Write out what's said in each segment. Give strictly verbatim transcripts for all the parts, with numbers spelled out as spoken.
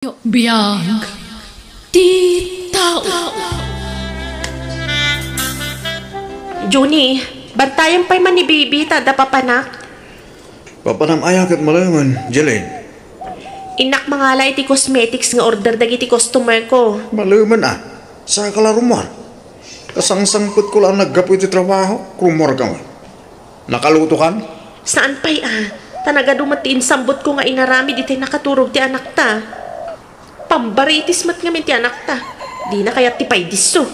Biag ti tao. Junie, bantayan pay man ni Bibi ta adda papanak. Papanam aya ket malemen, Jeline? Innak mangala iti cosmetics nga order dagiti customer ko. Malemen a. Saka la rummuar. Kasangsangpetko la a naggapu iti trabaho, rummuarka met. Nakalutokan? Saan pay a. Ta nagadu met ti insambotko nga inaramid iti nakaturog ti anakta. Pambaritis met ngamin ti anakta. Dina kayat ti paydisso.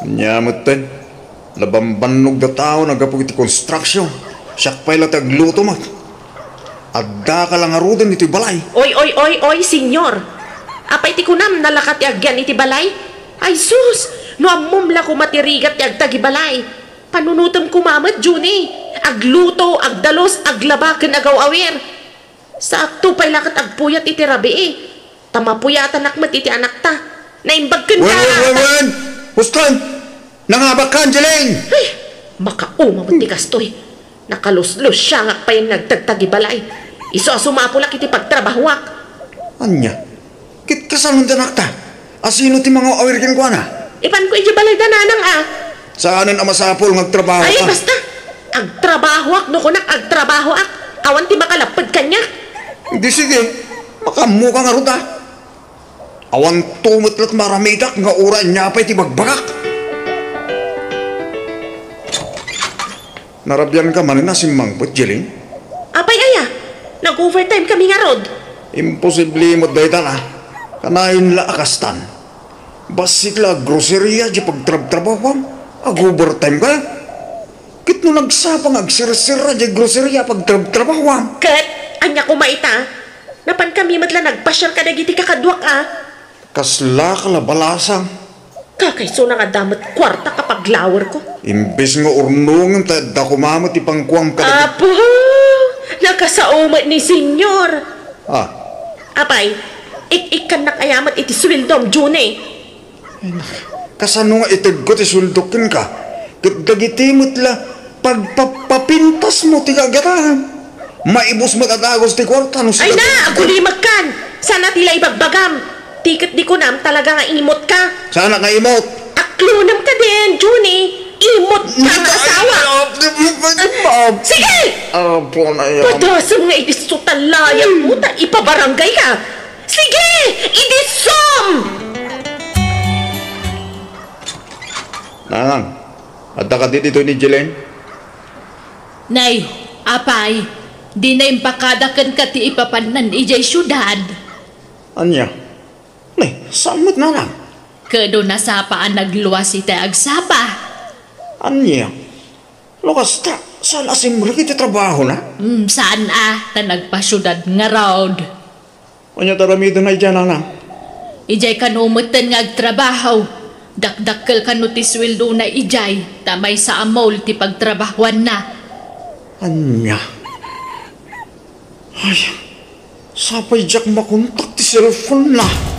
Ania metten? Nabambannogda tao naggapu iti construction. Siak pay la ti agluto met. Addaka la ngaruden iti balay. Oy, oy, oy, oy, senyor! Apay ti kunam, nalaka ti agyan iti balay? Ay sus! No ammom la koma ti rigat ti agtagibalay. Panunotem koma met, Junie. Agluto, agdalus, aglaba, ken agaw-awir. Saakto pay la ket agpuyat iti rabii. Ta mapuyatanak met iti anakta. Naimbag kenka. Wen, wen, wen, wen! Huston! Nangabakkan, Jeline! Ay, makauma met ti kastoy. Nakaluslusiangak pay nga agtagtagibalay. Isu a sumapulak iti pagtrabahoak. Ania? Ket kasanon ti anakta? Asino ti mangaw-awir kenkuana? Ipanko idiay balayda, nanang a. Saanen a masapul nga agtrabaho ka? Ay, basta! Agtrabahoak no kunak agtrabahoak. Awan ti makalapped kaniak. Di sige, makaammoka ngarud a. Awanto met la't maaramidak nga uray ania pay ti ibagbagak. Narabianka manen a simmangpet, Jeline? Apay aya? Nag-overtime kami ngarud. Imposible met dayta a. Kanayon la a kastan. Bassit la a groceria diay pagtrabtrabahuam. Ag-overtime ka? Ket no nagsapa nga agserserra diay groceria a pagtrabtrabahuam? Ket ania koma ita? Napan kami met la nagpasiar kadagiti kakaduak a. Kaslaka la balasang. Kakaisuna nga adda met kuarta a paglawerko. Imbes nga urnongen ta adda koma met ti pangkuam kadagiti. Apo! Nakasao met ni Senyor. Ah. Apay, ik-ikkannak aya met iti sueldom, Junie. Ay, nak-, kasano nga itedko ti sueldok kenka? Ket dagiti met la pagpapapintasmo ti gagataem. Maibus met a dagus ti kuarta no sika. Ay na, agulimekkan! Saan a ti la ibagbagam? Ti ket di kunam talaga nga imot ka. Saan a nga imot? Aklonem ka din, Junie. Imot ka nga asawa. Sige! Apo na yan. Padasem nga idisso ta layat mo ta ipabarangay ka. Sige! Idisom! Nanang, adda kadi ditoy ni Jeline? Nay, apay, dina impakada kenka ti ipapannan idiay siudad? Ania? Nay, saan met, nanang? Ket no nasapa a nagluas iti agsapa. Ania? No kasta, saan a simrek iti trabahona? Hmm, saan a, ta nagpasiudad ngarud. Ania ti aramidna idiay, nanang? Idiay kano metten nga agtrabaho. Dakdakkel kano ti sueldona idiay, ta maysa a mall ti pagtrabahoanna. Ania? Ay, sapay diak makontak ti cellphone-na.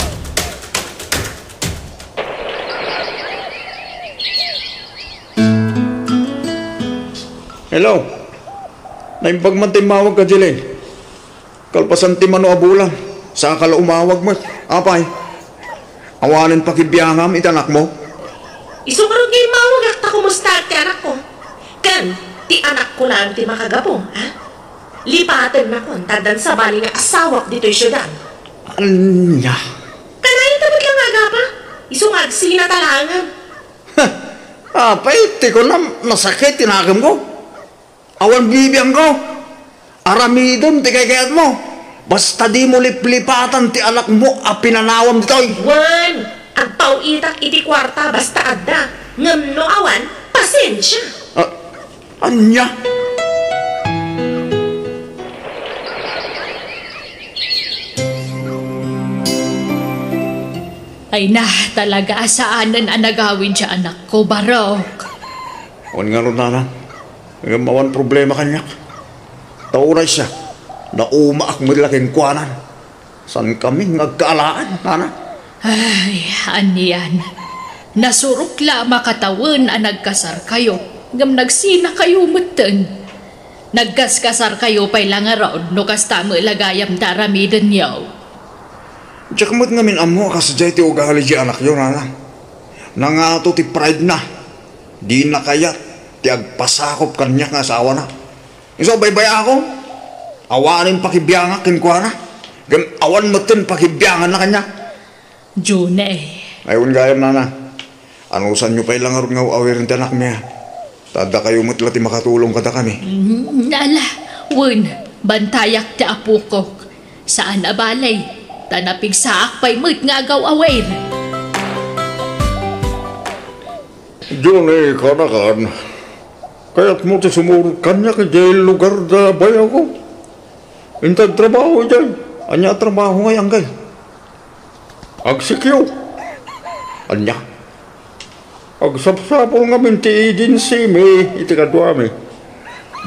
Hello? Naimbag man ti immawagka, Jeline. Kalpasan ti mano a bulan, saka la umawag met. Apay, awanen pakibiangam iti anakmo? Isu ngarud nga immawagak ta kumustaak ti anakko. Ken, ti anakko laeng ti makagapu, ha? Lipatennakon ta addan sabali nga asawak ditoy siudad. Ania? Kanayon ta met la nga agapa. Isu nga agsinata laengen. Apay, ti kunam, nasakit ti nakemko. Awan bibiangko. Aramidem ti kaykayatmo. Basta dimo liplipatan ti anakmo a pinanawam ditoy. Wen, agpaw-itak iti kuarta basta adda. Ngem no awan, pasensia. Ah, ania? Ay na, talaga a saanen a nagawid ti anakko, Barok. Wen ngarud, nanang. Ngem awan problema kaniak. Ta uray siak, naumaak met la kenkuana. Saankami nga agkaalaan, nanang. Ay, anian. Nasurok la a makatawen a nagkasarkayo, ngem nagsinakayo metten. Nagkaskasarkayo pay la ngarud no kasta met la gayam ti aramidenyo. Diak met ngamin ammo a kasdiay ti ugali ti anakyo, nana. Nangato ti pride na. Dina kayat ti agpasakop kaniak nga asawana. Isu a baybayaak, awanen pakibiangak kenkuana. Ngem awan metten pakibianganna kaniak. June. Ay, wen gayam, nana. Anusanyo pay la ngarud nga aw-awiren ti anakmi, a? Ta dakayo met la ti makatulong kadakami. Mm, ala, wen, bantayak ti apokok. Saan a bale, ta napigsaak pay met nga agaw-awir. June, kanakan, kayatmo ti sumurot kaniak idiay lugar da bayawko? Inted trabaho idiay. Ania a trabaho ngay, Anggal? Agsikyo. Ania? Agsapsapul ngamin ti agency mi iti kaduami.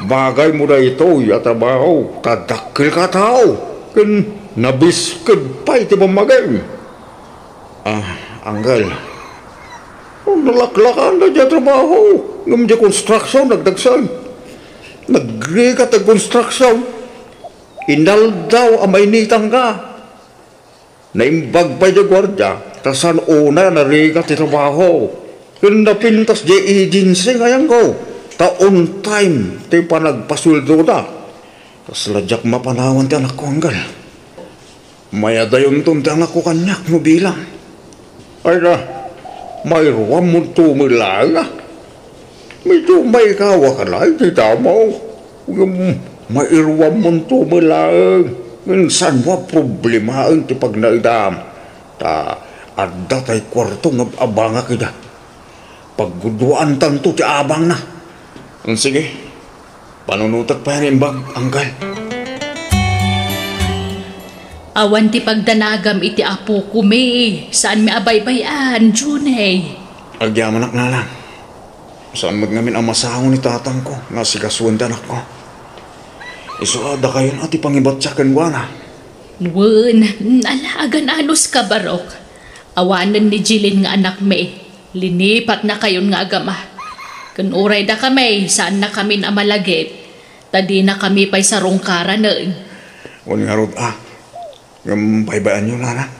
Bagaymo daytoy a trabaho, ta dakkelka a tao, ken nabisked pay ti pammagim. Ah, Anggal. Oh, nalaklakan da diay trabaho. Ngem diay construction, nagdagsen. Nagrigat ti construction. Inaldaw a mainitan ka. Naimbag pay diay guardia, ta saan unay a narigat ti trabaho. Ken napintas diay agency nga ayanko, ta on time ti panagpasueldoda. Kasla diak mapanawan ti anakko, Anggal. Mayadayonton ti anakko kaniak no bilang. Ay na, mairuammonto met laeng a. Medyo maikawak a laeng ti tamaw. Ngem mairuammonto met laeng. Ngem saanmo a problemaen ti pagnaedam. Ta adda tay kuarto nga abangak ida. Pagguduaantanto ti abangna. Sige, panunotek pay a naimbag, Anggal. Awan ti pagdanagam iti apokon, saanmi a baybay-an, June. Agyamanak, nanang. Saan met ngamin a masango ni tatangko nga asikasuen ti anakko. Isu a dakayon a ti pangibatiak kenkuana. Wen, ala, agan-anos ka, Barok. Awanen ni Jilin nga anakmi. Linipatnakayon nga agama. Ken uray dakami, saannakamin a malagip, ta dinakami pay sarungkaranen. Wen ngarud a. Ngem baybay-anyo, nana.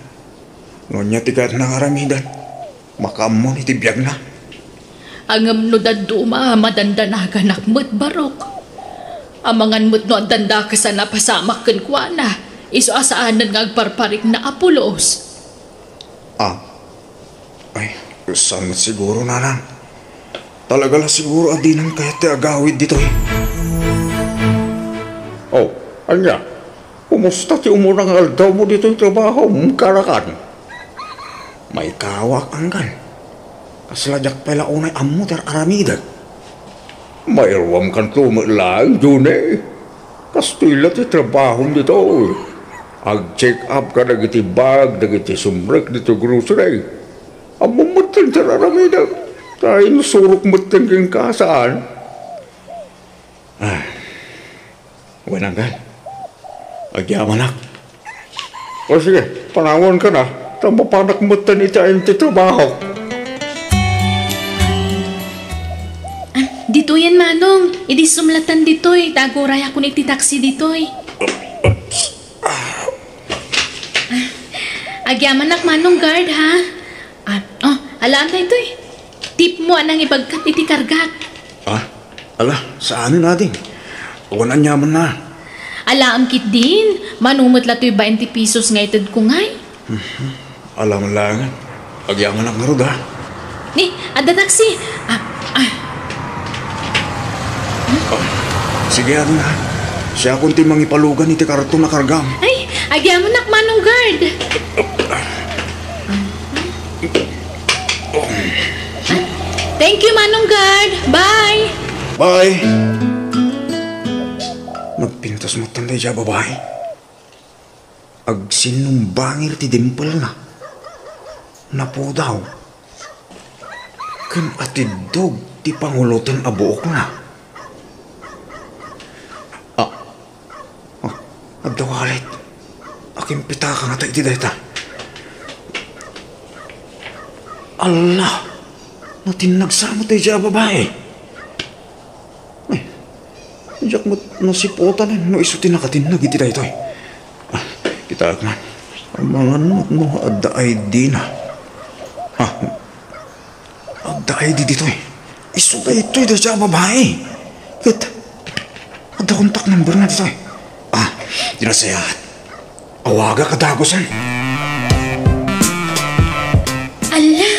No ania ti kayatna nga aramiden, makaammo iti biagna. Ngem no dadduma, madandanaganak met, Barok. Amangan met no addan dakes a napasamak kenkuana, isu a saanen nga agparparikna a pulos. Ah. Ay, saan met siguro, nanang. Talaga la siguro a dinan kayat ti agawid ditoy. Oh, ania? Kumusta ti umuna nga aldawmo ditoy trabahom, kanakan? Maikawak, Anggal. Kasla diak pay la unay ammo ti ar-aramidek. Mairuamkanto met laeng, June. Kastoy la ti trabahom ditoy. Ag-check up kadagiti bag dagiti sumrek ditoy grocery. Ammom metten ti ar-aramidek. Ta insurok metten kenka, saan? Ah. Wen, Anggal. Agyamanak. O sige, panawanka na, ta mapanak metten iti ayan ti trabahok. Ah, ditoyen, Manong. Idi sumlatan ditoy, ta agurayakon iti taksi ditoy. Oops. Ah. Agyamanak, Manong Guard, ha? Ah, oh, alaam daytoy. Tipmo a nangibagkat iti kargak. Ah, ala, saanen, ading. Awan aniamanna. Alaam ketdin, mano met la toy bainte pesos nga itedko ngay. Mhm. Ala man laengen. Agyamanak ngarud, ha? Ni, adda taksi. Ah, ah. Ah, sige, ading, ha? Siakon ti mangipalugan iti karton a kargam. Ay, agyamanak, Manong Guard. Thank you, Manong Guard. Bye. Bye. Nagpintas met daydiay a babai. Agsinnumbangir ti dimpelna. Napudaw. Ken atiddog ti panguloten a buokna. Ah, ah, adda wallet. Akimpitaka ngata iti dayta. Alla! Natinnag sa met daydiay a babai. Ay, diak met nasiputan no isu ti nakatinnag iti daytoy. Ah, kitaek man. Mangan no adda I D na. Ha? Adda I D ditoy. Isu daytoy dayta a babai. Ket, adda contact number na ditoy. Ah, di nasayaat. Awagak a dagusen. Ala,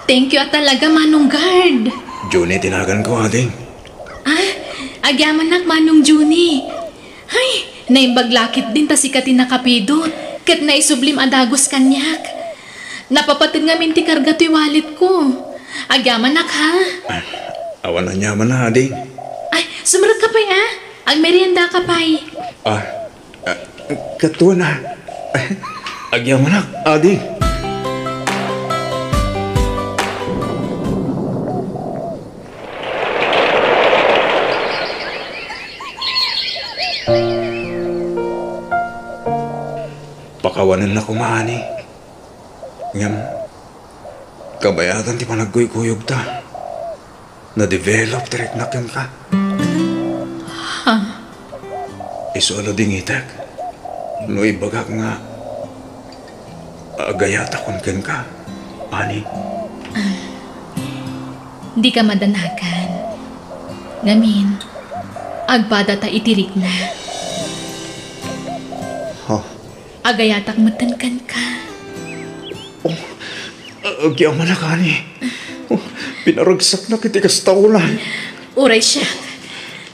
thank you a talaga, Manong Guard. Junie ti naganko, ading. Ah, agyamanak, Manong Junie. Ay, naimbag la ketdin ta sika ti nakapidot, ket naisublim a dagus kaniak. Napapated ngamin ti karga toy walletko. Agyamanak, ha? Ah, awan aniaman a, ading. Ay, sumrekka pay, a. Agmeriendaka pay. Ah, ah, katuan, a. Agyamanak, ading. Pakawanennak koma, ani. Ngem, kabayatan ti panagkuykuyogta. Na-develop ti riknak kenka. Ha? Isu a nadingitek no ibagak nga agayatakon kenka, ani. Dika madanagan. Ngamin, agpadata iti rikna. Ha? Agayatak metten kenka. Oh, agyamanak, ani. Oh, pinaragsaknak iti kasta unay. Uray siak,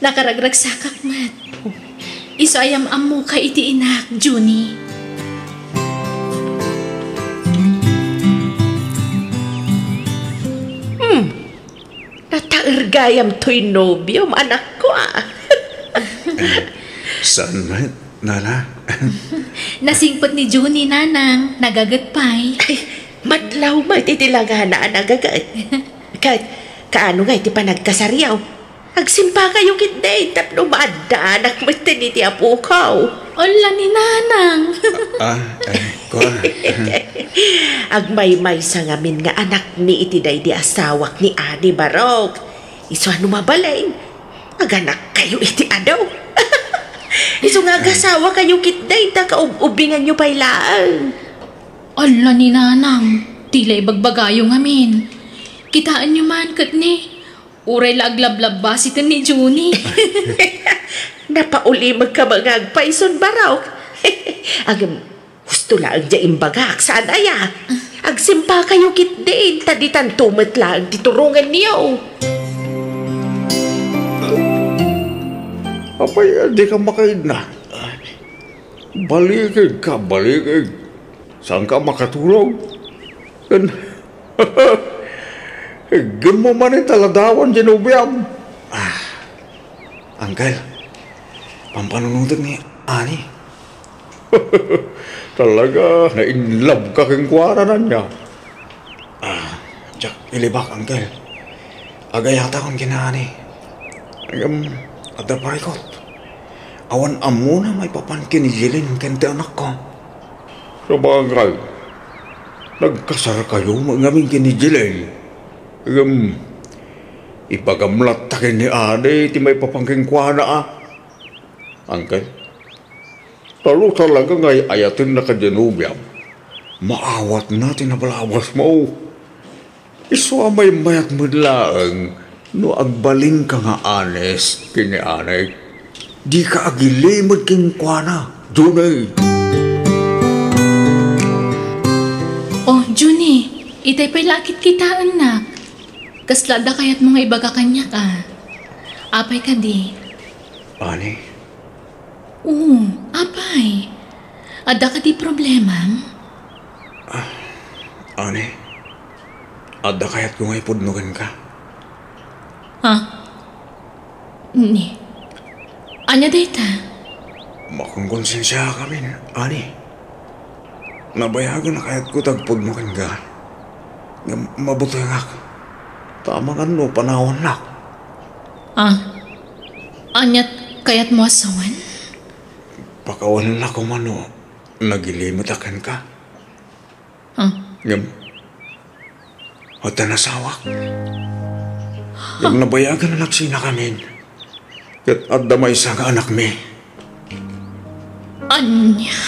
nakaragragsakak met. Isu a yam-ammoka iti inak, Junie. Hmm. Nataer gayam toy nobiom, anakko, a. Eh, saan met, nana? Nasingpet ni Junie, nanang, nagaget pay. Ay, madlaw met iti langana a nagaget. Ket, kaano ngay ti panagkasaryo? Agsimpakayo ketdin tapno maaddaanak metten iti apoko. Ala ni nanang. Ah, eh, kua. Agmaymaysa ngamin nga anakmi iti daydi asawak ni Ani Barok. Isu a no mabalin, aganakkayo iti adu. Isu nga agasawakayo ketdin ta kaub-ubinganyo pay laeng. Ala ni nanang, ti la ibagbagayo ngamin. Kitaenyo man ket ni, uray la aglablabba siten ni Junie. Napaulimekka nga agpayson, Barok. Agem, husto laeng ti imbagak, saan aya? Agsimpakayo ketdin, ta ditanto met laeng ti turongenyo. Apay, dika makaidna? Balikigka, balikig. Saanka a makatulog? Ken, iggemmo manen ta ladawan ti nobiam. Ah, Uncle, pampanunotek ni Ani. Talaga, na-in love ka kenkuana, ania? Ah, diak ilibak, Uncle. Agayatakon ken ni Ani. Ngem, adda parikut. Awan ammona maipapan ken ni Jeline ken ti anakko. Sabagay, nagkasarkayo met ngamin ken ni Jeline. Ngem, ibagam latta ken ni Ani ti maipapan kenkuana, a. Uncle, ta no talaga nga ay-ayatenna kadi nobiam, maawatna ti nabalabasmo. Isu a maymayat met laeng no agbalinka nga honest ken ni Ani. Dika agilimed kenkuana, Junie. Oh, Junie, itay pay la a kitkitaennak. Kasla adda kayatmo nga ibaga kaniak, a? Apay kadi? Ani? Oo, apay? Adda kadi problemam? Ah, Ani, adda kayatko nga ipudno kenka. Ha? Ni? Ania dayta? Makonkonsensiakamin, Ani. Nabayagen a kayatko ti agpudno kenka. Ngem mabutengak. Ta amangan no panawannak. Ah, aniat kayatmo a sawen? Pakawanennak koma no nagilimedak kenka. Ah. Ngem, adda asawak. Ngem nabayagen a nagsinakamin. Ket adda maysa nga anakmi. Ania?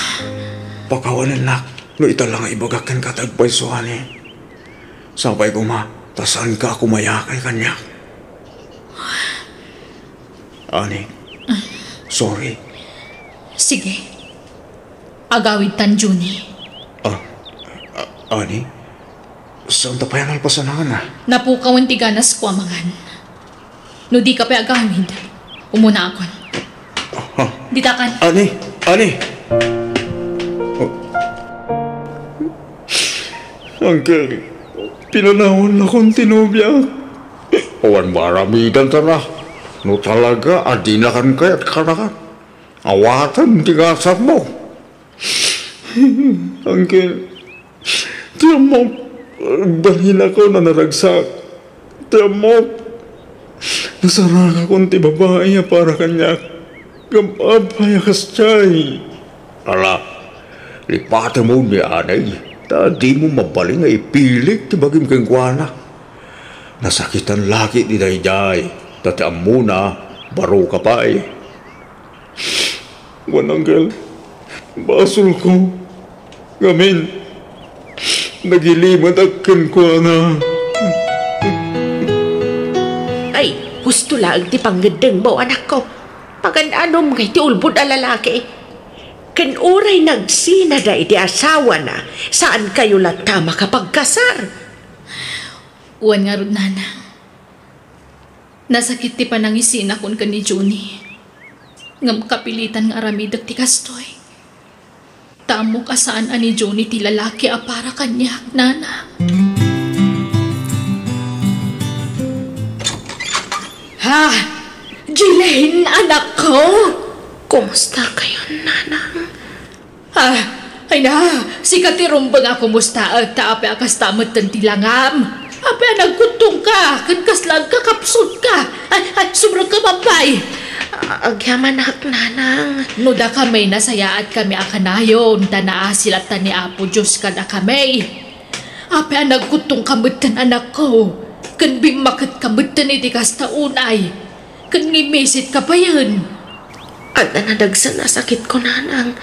Pakawanennak no ita la nga ibagak kenka ti agpayso, Ani. Sapay koma ta saanka a kumayakay kaniak. Ani, sorry. Sige. Agawidtan, Junie. Ah, ah, Ani, saanta pay a nalpasanangan a? Napukawen ti ganasko a mangan. No dika pay agawid, umunaakon. Ah, ditakan. Ani, Ani! Oh. Uncle, pinanawannakon ti nobiak. Awan maaramidanta. No talaga a dinakan kayat kanakan, awatem ti gasatmo. Uncle, ti ammok, balinakon a naragsak. Ti ammok, nasarangakon ti babai a para kaniak. Ngem apay a kasdiay? Ala, lipatem ni Ani, ta dimo mabalin nga ipilik ti bagim kenkuana. Nasakitan la ketdi daydiay, ta ti ammona, baroka pay. Wen, Uncle, basolko. Ngamin, nagilimedak kenkuana. Ay, husto laeng ti pangngeddengmo, anakko. Pagan-anom ngay ti ulbod a lalaki. Ken uray nagsina daydi asawana, saankayo latta a makapagkasar. Wen ngarud, Nanang. Nasakit ti panangisinakon ken ni Junie. Ngem kapilitan nga aramidek ti kastoy. Ta ammok a saan a ni Junie ti lalaki a para kaniak, Nanang. Ha? Jilin, anakko? Kumusta kayon, Nanang? Ah, ay na, sika ti rumbeng a kumustaek, ta apay a kasta metten ti langam? Apay a nagkuttongka, ken kasla agkakapsutka? Ay, ay, sumrekka, Babbay! A-, agyamanak, Nanang. No dakami, nasayaatkami a kanayon, ta naasi latta ni Apo Dios kadakami. Apay a nagkuttongka metten, anakko, ken bimmaketka metten iti kasta unay? Ken ngimmisit ka payen. Adda nadagsen a sakitko, Nanang.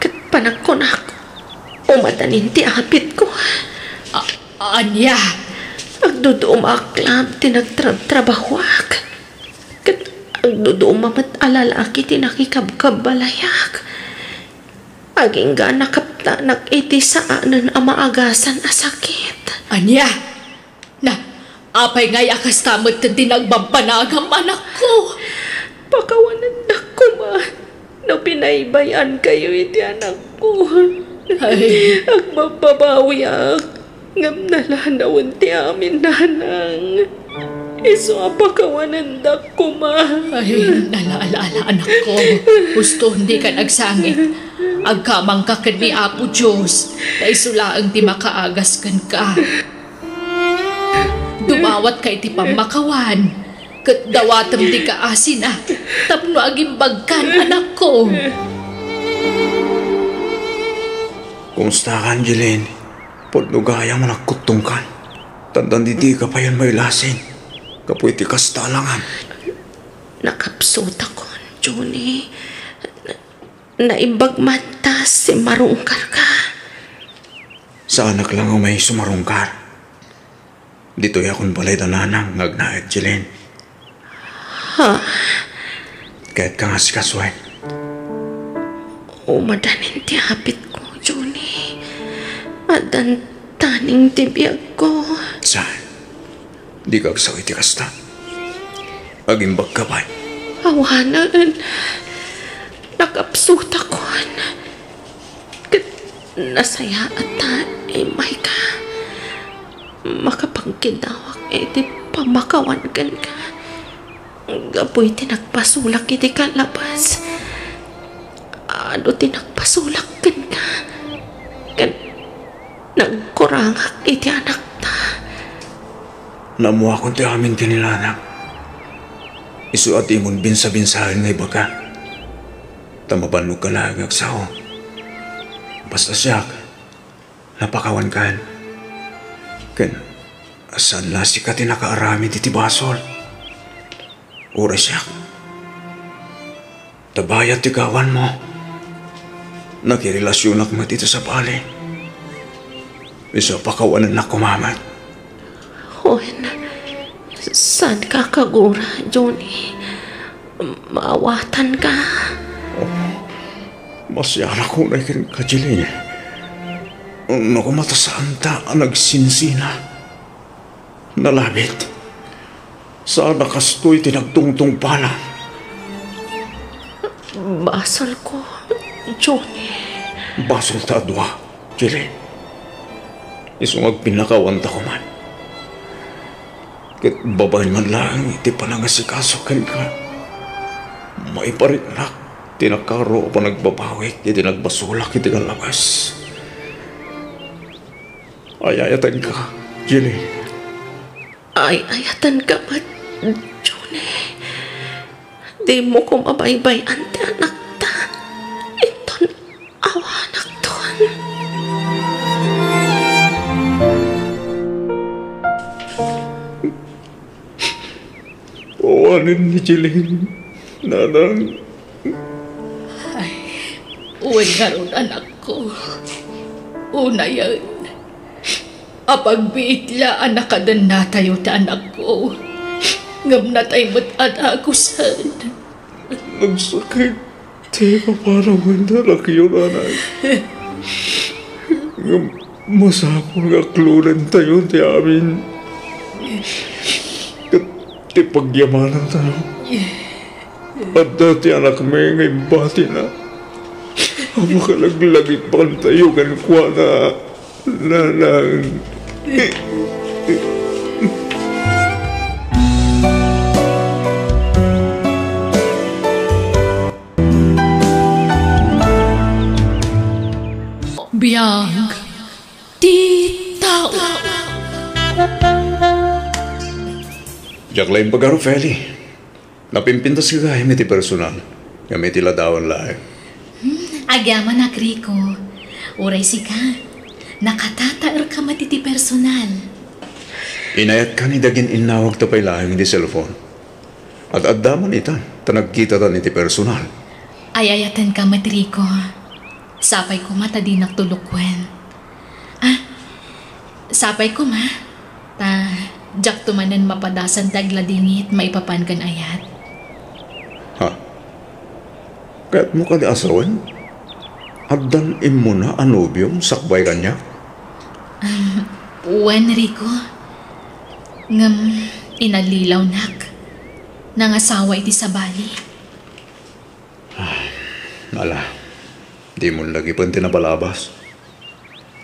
Ket panagkunak, umadanin ti apitko. A-, ania? Agduduom a aklab ti nagtrabtrabahoak. Ket agduduom a met a lalaki ti nakikabkabbalayak. Agingga a nakaptanak iti saanen a maagasan a sakit. Ania? Na, apay ngay a kasta met ti nagbabbanagam, anakko? Pakawanendak koma no binaybay-ankayo iti anakko. Ay. Agbabbabawiak, ngem nalanawen ti amin, Nanang. Isu a pakawanendak koma. Ay, nalaalaala, anakko. Husto, dika agsangit. Agkamangka ken ni Apo Dios, ta isu laeng ti makaagas kenka. Dumawatka iti pammakawan, ket dawatem ti kaasina tapno agimbagkan, anakko. Kumustakan, Jilin? Pudno gayam a nagkuttongkan. Tantan didika payen mailasin gapu iti kasta a langam. Nakapsutakon, Junie. Na-, naimbag man ta simmarungkarka. Saanak la nga umay summarungkar. Ditoyakon balay da Nanang nga agnaed, Jilin. Ha? Kayatka nga asikasuen? Umadanin ti apitko, Junie. Addan taning ti biagko. Saan? Dika agsao iti kasta. Agimbagka pay. Awanen. Nakapsutakon. Ket nasayaat ta immayka. Makapangkiddawak iti pammakawan kenka. Gapu iti nagpasulak iti kalabas. Adu ti nagpasulak kenka. Ken nagkurangak iti anakta. Naammoakon ti amin ken ni Nanang. Isu a dimon binsa-binsaen nga ibaga. Ta mabannogka laeng nga agsao. Basta siak, napakawankan. Ken saan la sika ti nakaaramid iti basol. Uray siak. Ta bayat ti gawanmo. Nakirelasionak met iti sabali. Isu a pakawanennak koma met. Wen, saanka a kagura, Johnny. Maawatanka. Oh, masianak unay kenka, Jeline. No koma ta saanta a nagsinsina. Nalabit. Saan a kastoy ti nagtungtungpalan. Basolko, Johnny. Basol ta a dua, Jeline. Isu nga agpinnakawanta koman. Ket babaen man laeng iti panangasikaso kenka, maiparitnak ti nakaro a panagbabawik iti nagbasolak iti kallabas. Ay-ayatenka, Jeline. Ay-ayatenka met, Johnny. Dimo koma baybay-an ti anakta. Inton awanakton. Awanen ni Jeline, nanang. Ay, wen ngarud, anakko. Unayen. Apagbiit la a nakadennatayo ti anakko. Ngem natay met a dagusen. Nagsakit ti ipapanawen ti anakyo, nanang. Ngem masapul nga aklodentayo ti amin. Ket ti pagyamanantayo, adda ti anakmi nga imbatina a makalaglagipentayo kenkuana. Nanang. Biag ti tao. Diak la imbagaro, Feli. Napimpintas gayam iti personal, ngem iti ladawan laeng. Hmm, agyamanak, Rico. Uray sika, nakatataerka met iti personal. Inayatkan idi agin-innawagta pay laeng iti cellphone. Ad-adda man itan, ta nagkitatan iti personal. Ay-ayatenka met, Rico. Sapay koma ta dinak tulokuen. Ah, sapay koma. Ta, diakto manen mapadasan ti agladingit maipapan ken ayat. Ha? Kayatmo kadi a sawen? Addan immuna a nobiom sakbay kaniak? Um, wen, Rico. Ngem inallilawnak. Nangasawa iti sabali. Ah, ala, dimon lagipen ti napalabas.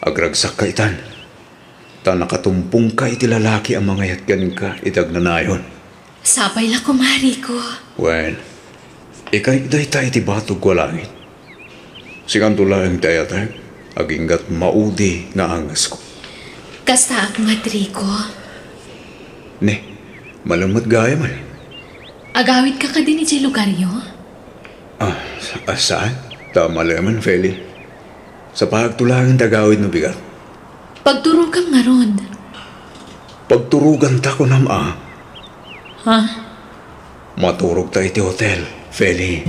Agragsakka itan, ta nakatumpongka iti lalaki a mangayat kenka iti agnanayon. Sapay la koma, Rico. Wen, ikarik dayta iti batogko a langit. Sikanto laeng ti ayatek, aginggat maudi nga angesko. Kastaak met, Rico. Ne, malem met gayam, eh. Agawidka kadi idiay lugaryo? Ah, sa-, ah, saan? Ta malemen, Feli. Sapaagto laeng ti agawid no bigat. Pagturogam ngarud. Pagturoganta, kunam a? Ha? Maturogta iti hotel, Feli.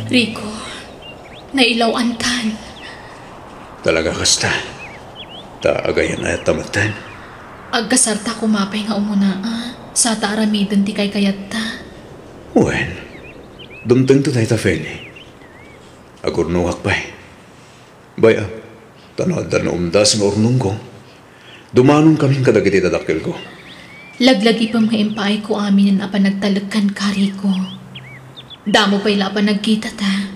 Rico, nailaw-ankan. Talaga kasta? Ta agayan-ayatta metten? Agkasarta koma pay nga umuna, a, sa ta aramiden ti kaykayatta. Wen, dumtengto dayta, Feli. Agurnongak pay. Bay-am, ta no adda naumdas nga urnongko, dumanonkamin kadagiti dadakkelko. Laglagipem nga impaayko aminen a panagtalek kenka, Rico. Damo pay la a panagkitata.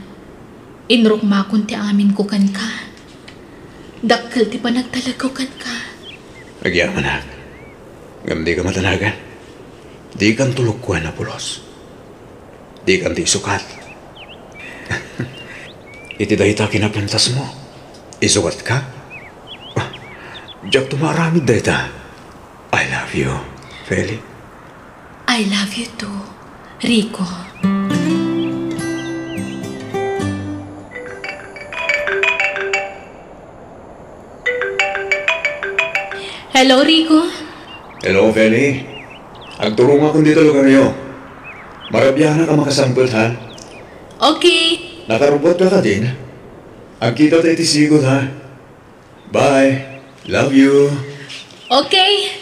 Inrukmakon ti aminko kenka. Dakkel ti panagtalekko kenka. Agyamanak. Ngem dika madanagan. Dikan tulokuen a pulos. Dikan ti isukat. Iti dayta kinapintasmo, isukatka? Ah, diakto maaramid dayta. I love you, Feli. I love you too, Rico. Hello, Rico. Hello, Feli. Agturongakon dita lugaryo. Marabianak a makasampet, ha? Okay. Nakarumbot ka kadin? Agkita ta iti sigud, ha? Bye. Love you. Okay.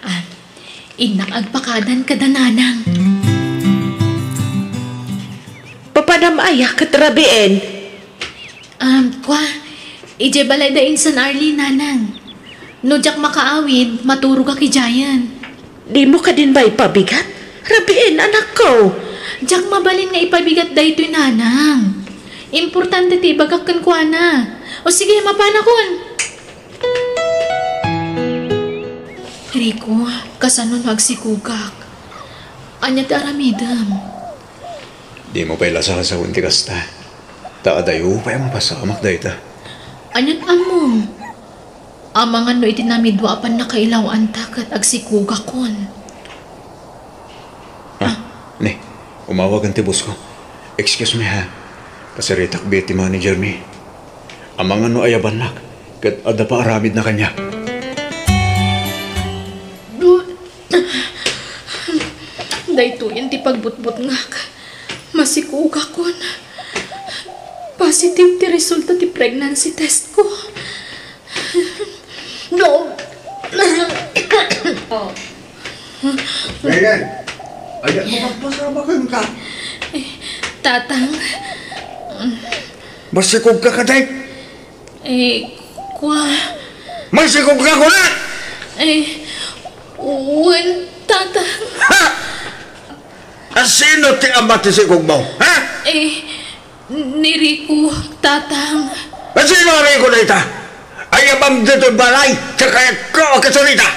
Ah, innak agpakadan kada nanang. Papanam aya ket rabiin? Um, kwa, idiay balay da insan Arlene, nanang. No diak makaawid, maturogak idiayen. Dimo kadin maipabigat? Rabiin, anakko. Diak mabalin nga ipabigat daytoy, nanang. Importante ti ibagak kenkuana. O sige, mapanakon. Rico, kasano no agsikogak? Ania ti aramidem? Dimo pay lasasawen ti kasta. Ta adayo pay a mapasamak dayta. Ania't ammom? Amangan no iti namidua a pannakailaw-anta ket agsikogakon. Ah, ne, umawagen ti boss ko. Excuse me, ha. Kasaritak biit ti manager mi. Amangan no ayabannak, ket adda paaramidna kaniak. Daytoyen ti pagbutbutngak. Masikogakon. Positive ti resulta ti pregnancy test ko. No. Megan, ania ti mapagpasama kenka? Eh, Tatang. Masikogka kadi? Eh, kwa. Masikogka, kuna! Eh, wen, Tatang. Ha? Asino ti ama ti sikogmo, ha? Eh, ni Rico, Tatang. Asino a Rico dayta? Ayabam ditoy balay, ta kayatko a kasurita.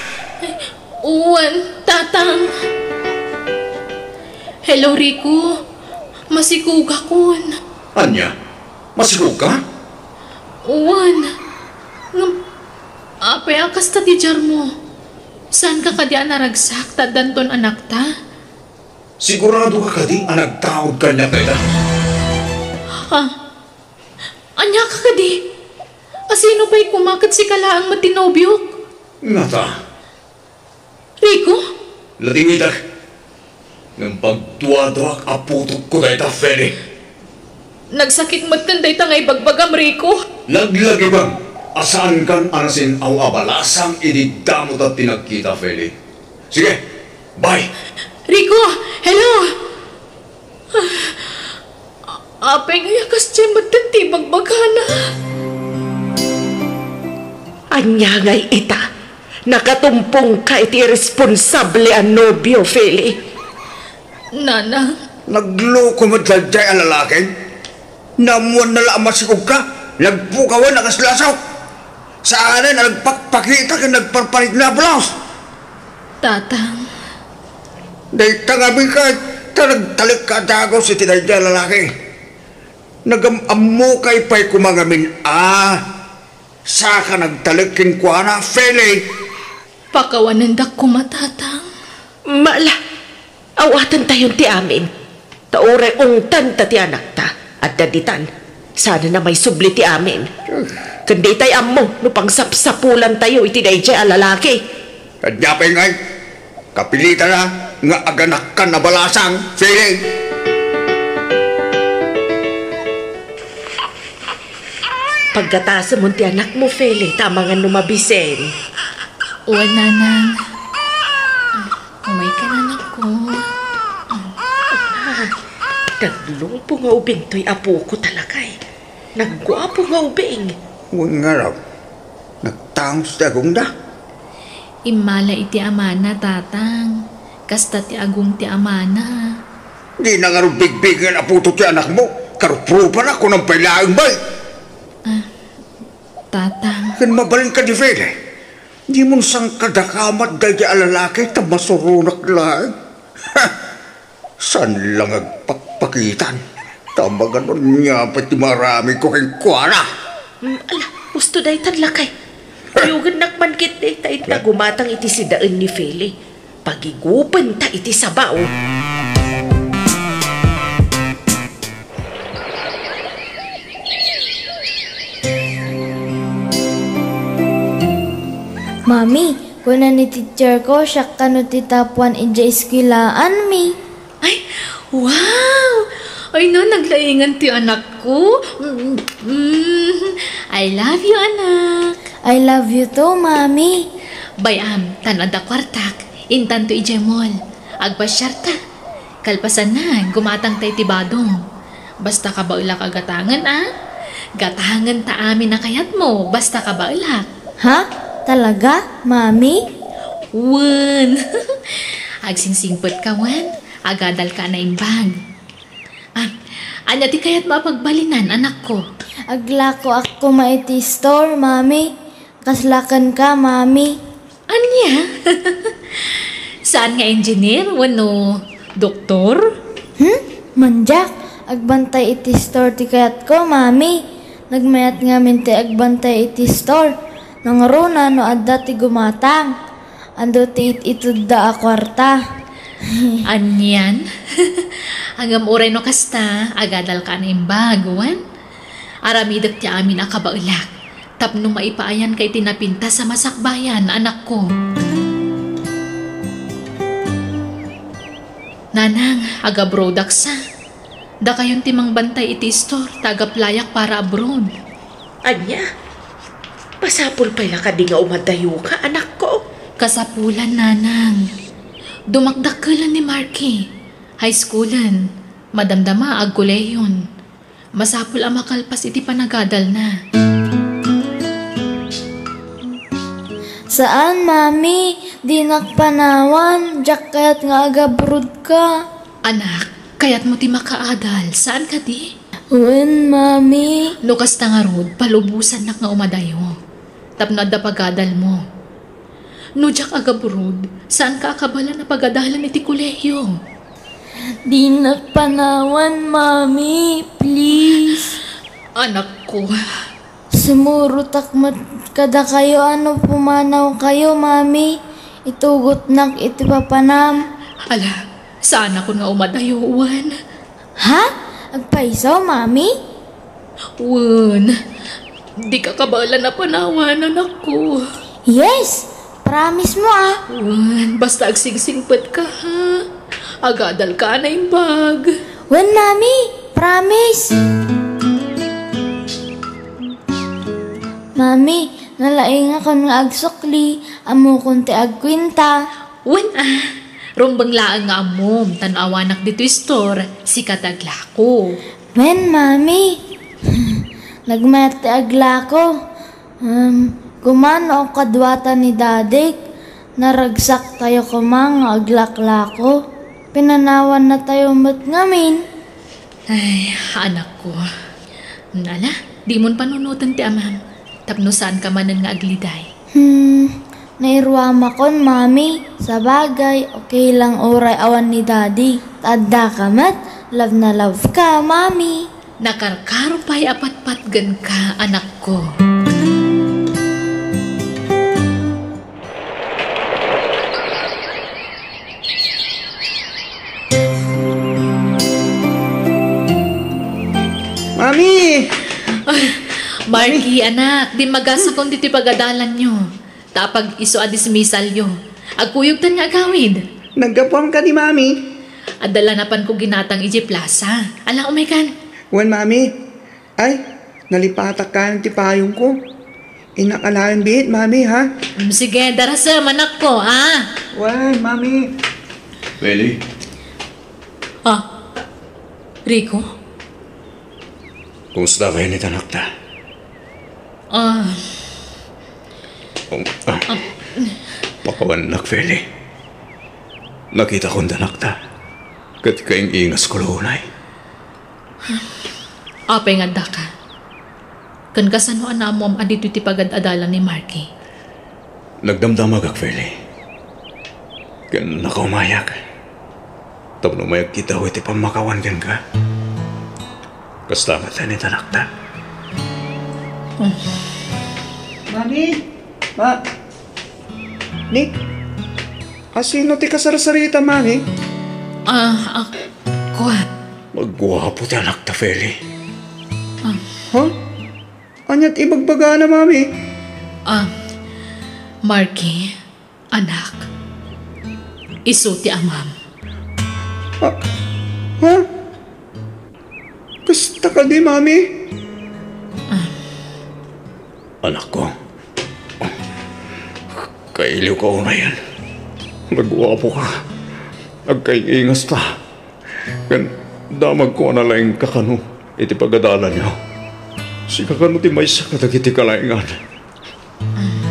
Eh, wen, Tatang. Hello, Rico. Masikogakon. Ania? Masikogka? Wen. Ngem, apay a kasta ti diarmo? Saanka kadi a naragsak ta addanton anakta? Siguradoka kadi a nagtaud kaniak dayta? Ha? Aniaka kadi? Asino pay koma ket sika laeng met ti nobiok? Ngata. Rico? Latingitek. Ngem pagduaduak a putotko dayta, Feli. Nagsakit metten dayta nga ibagbagam, Rico. Laglagipem a saankan a nasin-aw a balasang idi damo ta ti nagkita, Feli. Sige, bye. Rico, hello! Apay nga aya kasdiay metten ti ibagbagana? Ania ngay ita? Nakatumpongka iti irresponsable a nobio, Feli. Nanang. Nagloko met daydiay a lalaki. Naammoanna la a masikogka, nagpukawen a kas laso. Saanen a nagpakpakita ken nagparparikna a pulos. Tatang. Dayta ngamin ket ta nagtalekka a dagus iti daydiay a lalaki. Nagam-ammokay pay koma ngamin a saka nagtalek kenkuana, Feli. Pakawanendak koma, Tatang. Mala, awatentayon ti amin. Ta uray ungtanta ti anakta, adda ditan. Saanen a maisubli ti amin. Ken ditay ammo no pangsapsapulantayo iti daydiay a lalaki. Ania pay ngay? Kapilitana nga aganakkan a balasang, Feli. Paggatasemon ti anakmo, Feli, ta amangan no mabisen. Wen, Nanang. Umayka, anakko. Ah, naglungpo nga ubing toy apoko, talakay. Nagguapo nga ubing. Wen ngarud, nagtangos ti agongda. Immala iti amana, Tatang. Kasta ti agong ti amana. Dina ngarud bigbigen a puto ti anakmo. Karuprupanak, kunam pay laeng, bay. Ah, Tatang. Ken mabalin kadi, Feli? Dimon sangkadakamat daydiay a lalaki ta masuronak laeng. Ha! Saan la nga agpakpakitan? Ta amangan no ania pay ti maaramidko kenkuana. Mm, ala, husto daytan, lakay. Kuyogennak man ketdi ta inta gumatang iti sidaen ni Feli. Pagigupenta iti sabaw. Mami, kuna ni teacher ko, siak kano ti top one idiay eskwelaanmi. Ay, wow! Ay na, naglaingan ti anakko. Mm, mm. I love you, anak. I love you too, Mami. Bay-am, tan adda kuartak. Intanto idiay mall. Agpasiarta. Kalpasanna, gumatangta iti badong. Basta kabaelak a gatangen, a? Gatangenta amin a kayatmo, basta kabaelak. Ha? Talaga, Mami? Wen. Agsingsingpetka, wen. Agadalka a naimbag. Ah, ania ti kayatmo a pagbalinan, anakko? Aglakoak koma iti store, Mami. Kasla kenka, Mami. Ania? Saan nga engineer wenno doktor? Hmm? Mandiak, agbantay iti store ti kayatko, Mami. Nagmayat ngamin ti agbantay iti store. Nangruna no adda ti gumatang. Adu ti it-itedda a kuarta. Anian? Ngem uray no kasta, agadalka a naimbag, wen? Aramidek ti amin a kabaelak, tapno maipaayanka iti napintas a masakbayan, anakko. Nanang, agabroadak sa. Dakayon ti mangbantay iti istor, ta agaplayak para abroad. Ania? Masapul pay la kadi nga umadayoka, anakko? Kasapulan, nanang. Dumakdakkelen ni Marky. High schoolen. Madamdama, agkolehion. Masapul a makalpas iti panagadalna. Saan, Mami. Dinak panawan. Diak kayat nga agabroad ka. Anak, kayatmo ti makaadal. Saan kadi? Wen, Mami. No kasta ngarud, palubosannak nga umadayo. Tapno adda pagadalmo. No diak agabroad, saanka a kabaelan a pagadalen iti kolehio? Dinak panawan, Mami. Please. Anakko. Sumurotak met kadakayo a no pumanawkayo, Mami. Itugotnak iti papanam. Ala, saanakon nga umadayo, wen? Ha? Agpayso, Mami? Wen, dika kabaelan a panawan, anakko. Yes! Promise mo, ah. Wen, basta agsingsingpetka, ha? Agadalka a naimbag. Wen, Mami. Promise. Mami, nalaingakon nga agsukli. Ammokon ti agkuenta. Wen, ah. Rumbeng laeng nga ammom, ta no awanak ditoy store, sika ti aglako. Wen, Mami. Nagmayat ti aglako. Um, kumano kaduata ni Dadik? Naragsaktayo koma nga aglaklako. Pinanawannatayo met ngamin. Ay, anakko. Ala, dimon panunoten ti amam. Tapno saanka manen nga agliday. Hmm, nairuamakon, Mami. Sabagay, okay lang uray awan ni Daddy. Ta addaka met, love na love ka, Mami. Nakarkaro pay a patpatgenka, anakko. Mami! Ay, Marky, anak, dimmagasakon ditoy pagadalanyo. Ta apag-isu a dismissalyo. Agkuyogtan nga agawid. Naggapuam kadi, Mami? Adda la napanko ginatang idiay plaza. Ala, umaykan. Wen, Mami. Ay, nalipatak kayan ti payongko. Innak alaen biit, Mami, ha? Mm, sige, darasem, anakko, ha? Wen, Mami. Feli? Ah, Rico? Kumusta kayo ni tanakta? Ah. Um, ah. Ah. Pakawannak, Feli. Nakitakon tanakta. Ket kaing-ingas ko la unay. Apay nga addaka? Ken kasano a naammoam a ditoy ti pagad-adalan ni Marky? Nagdamdamagak, Feli. Ken nakaumayak. Tapno mayagkitako iti pammakawan kenka. Kasta met ni tanakta. Mami! Ma-, Nick? Asino ti kasarsarita, Mami? Ah, ah, kuan. Magguapo ti anakta, Feli. Ah. Ha? Ania ti ibagbagana, Mami? Ah, Marky, anak, isu ti amam. Ah, ha? Ta kadi, Mami? Anakko, kailiwka unayen. Nagguapoka. Agkaing-ingasta. Ken damagko a nalaingka kano iti pagadalanyo. Sika kano ti maysa kadagiti kalaingan.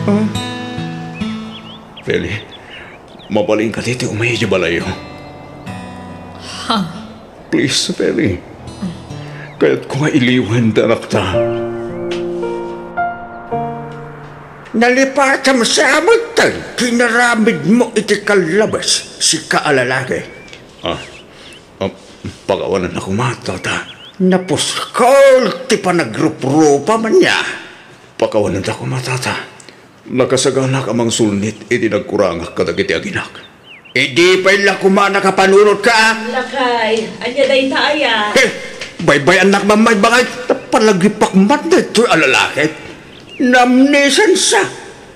Ah? Feli, mabalin kadi ti umay idiay balayyo? Ha? Please, Feli. Kayatko nga iliwen ti anakta. Nalipatam sa met ti inaramidmo iti kallabes, sika a lalaki. Ah, ah, pakawananna koma, Tata. Napuskol ti panagruprupa man ya. Pakawananna koma, Tata. Nakasaganak a mangsulnit iti nagkurangak kadagiti aginak. Idi pay la koma nakapanunotka. Lakay, ania dayta aya? Eh, baybay-annak man, May, bakit napalagipak man daytoy a lalaki? Namnesensa,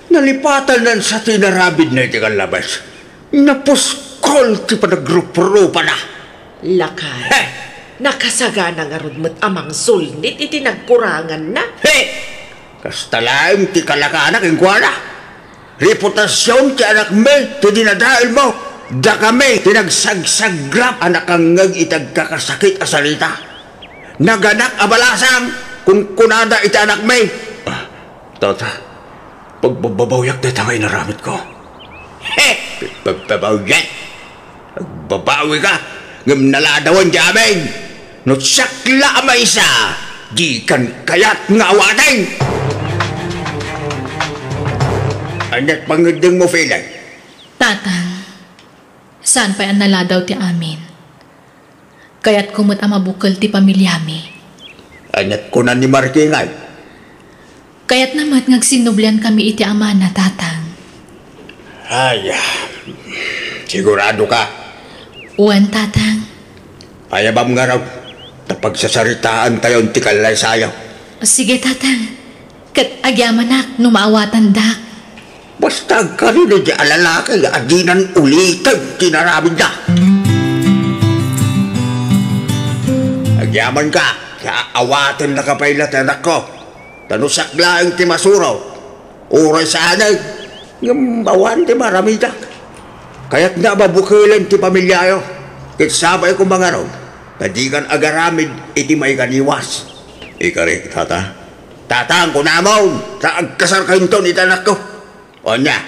nalipatan sa ti inaramidna iti kallabes. Napuskol ti panagruprupa na. Lakay, He! Nakasagana ngarud met a mangsulnit iti nagkuranganna? He! Kasta laeng ti kalakana kenkuana. Reputasion ti anakmi ti dinadaelmo. Dakami ti nagsagsagrap a nakangngeg iti agkakasakit a sarita. Naganak a balasang kunkunada iti anakmi. Ah, Tata, pagbababawiak dayta nga inaramidko. He! Pagbabawiak? Agbabawika, ngem naladawan ti amin. No siak la a maysa, dikan kayat nga awaten. Ania't pangngeddengmo, Feli? Tatang, saan pay a naladaw ti amin. Kayatko met a mabukel ti pamiliami. Ania't kuna ni Marikina? Kayatna met nga agsinnubliankami iti amana, Tatang. Ay, ah, siguradoka? Wen, Tatang. Ayabam ngarud, ta pagsasaritaantayon ti kallaysayo. Sige, Tatang. Ket agyamanak no maawatandak. Basta agkarina diay a lalaki a dinan uliten ti inaramidna. Agyamanka, ta aawatennaka pay la ti anakko. Ta no siak laeng ti masuro, uray saanen, ngem awan ti maaramidak. Kayatna a mabukelen ti pamiliayo, ket sapay koma ngarud, ta dikan agaramid iti maikaniwas. Ikarik, Tata. Tatang, kunamon, ta agkasarkayonton iti anakko. Ania,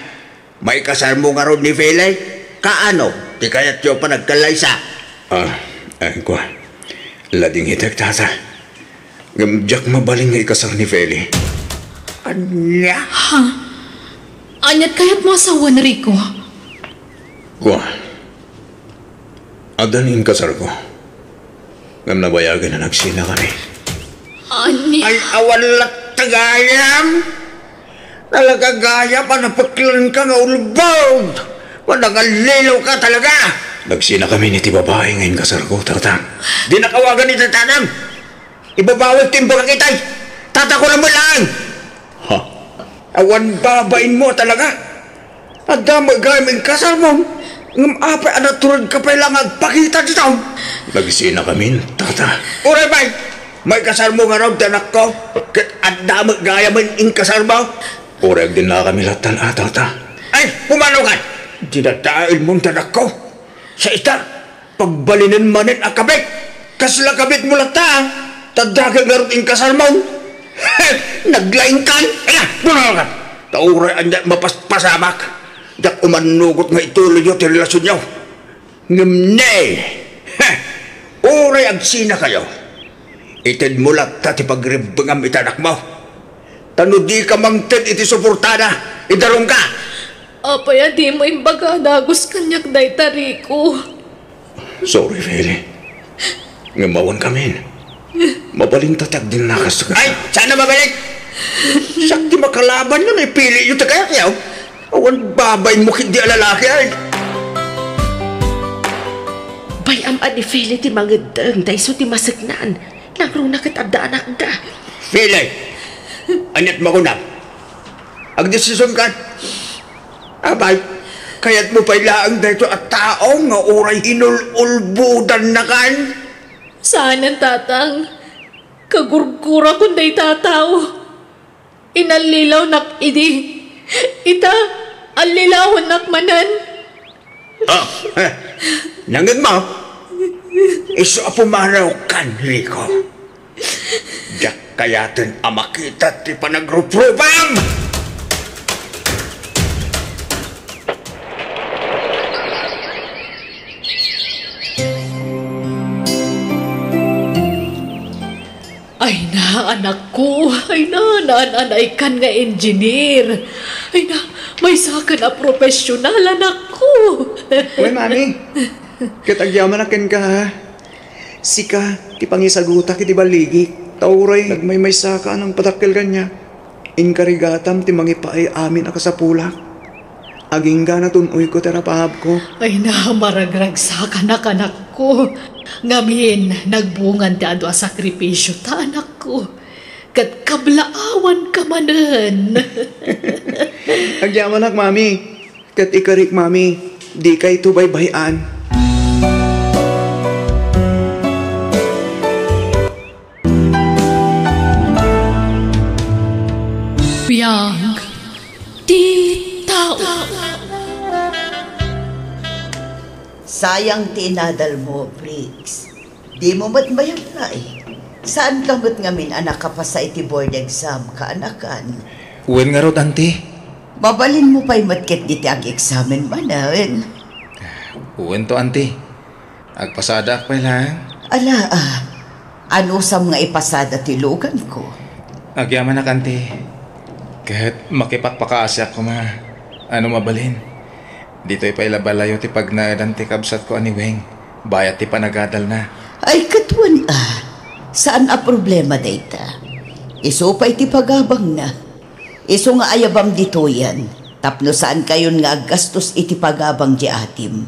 maikasarmo ngarud ni Feli? Kaano ti kayatyo a panagkallaysa? Ah, ah, kua. Ladingitek, Tata. Ngem diak mabalin nga ikasar ni Feli. Ania? Ha? Ania't kayatmo a sawen, Rico? Kua. Adda ni inkasarko. Ngem nabayagen a nagsinakami. Ania? Ay, awan latta gayam. Talaga gayam a napeklenka nga ulbod. Manangallilawka talaga. Nagsinakami iti babai nga inkasarko, Tatang. Dinak awagan iti tatang. Ibabawag ti imbagak itay. Tatang, kunam laeng. Ha? Awan babainmo talaga. Adda met gayam inkasarmo. Ngem apay a naturedka pay la nga agpakita ditoy? Nagsinakamin, Tata. Uray pay, maikasarmo ngarud ti anakko, ket adda met gayam inkasarmo. Uray agdinnakami lattan a, Tata. Ay, pumanaw ka! Dinadaelmo ti anakko. Sa ita, pagbalinen manen a kabit. Kasla kabitmo latta, a? Ta dakkel ngarud inkasarmo. Naglaingkan. Ala, pumanaw ka! Ta uray ania't mapaspasamak, diak umannugot nga ituloyyo ti relasionyo. Ngem ne, uray agsinakayo, itedmo latta ti pagribbengam iti anakmo. Ta no dika mangted iti suportana, idarumka. Apay a dimo imbaga a dagus kaniak dayta, Rico? Sorry, Feli. Ngem awan kamin. Mabalinta ti agdinnakas. Ay, saan a mabalik? Siak ti makalabanyo no ipiliyo ti kayatyo. Awan babainmo ketdi a lalaki, ay. Bay-am a ni Feli ti mangeddeng, ta isu ti maseknan. Nangruna ket adda anakda. Feli, ania't makunam? Agdesisionkan? Apay, kayatmo pay laeng daytoy a tao nga uray inul-ulbodannakan? Saanen, Tatang. Kagurgurakon dayta a tao. Inallilawnak idi. Ita, allilawennak manen. Ah, eh, nangngegmo? Isu a pumarawkan, Rico. Diak kayaten a makita ti panagruprubam! Ay na, anakko. Ay na, naan-anaykan nga engineer. Ay na, maysakan a profesional, anakko. Wen, Mami. Ket agyamanak kenka, ha? Sika ti pangisagutak iti balligik. Ta uray nagmaymaysaka a nangpadakkel kaniak, inkarigatam ti mangipaay amin a kasapulak. Agingga natun-oyko ti rapaabko. Ay na, maragragsakanak, anakko. Ngamin, nagbungan ti adu a sakripisio ta, anakko. Ket kablaawanka manen. Agyamanak, Mami. Ket ikarik, Mami, dikayto baybay-an. Biag ti tao. Sayang ti inadal mo, Briggs. Dimo met mayamnay. Saanka met ngamin a nakapasa iti board exam, kaanakan? Wen ngarud, Auntie. Mabalinmo pay met ketdi ti ag-examen manen. Wento, Auntie. Agpasadaak pay laeng. Ala, a. Anusam nga ipasada ti luganko? Agyamanak, Auntie. Ket makipakpakaasiak koma. A no mabalin, ditoy pay la balayo ti pagnaedan ti kabsatko a ni Weng, bayat ti panagadalna. Ay, ket wen a. Saan a problema dayta. Isu pay ti pagabangna. Isu nga ayabam ditoyen, tapno saankayon nga aggastos iti pagabang ti atim.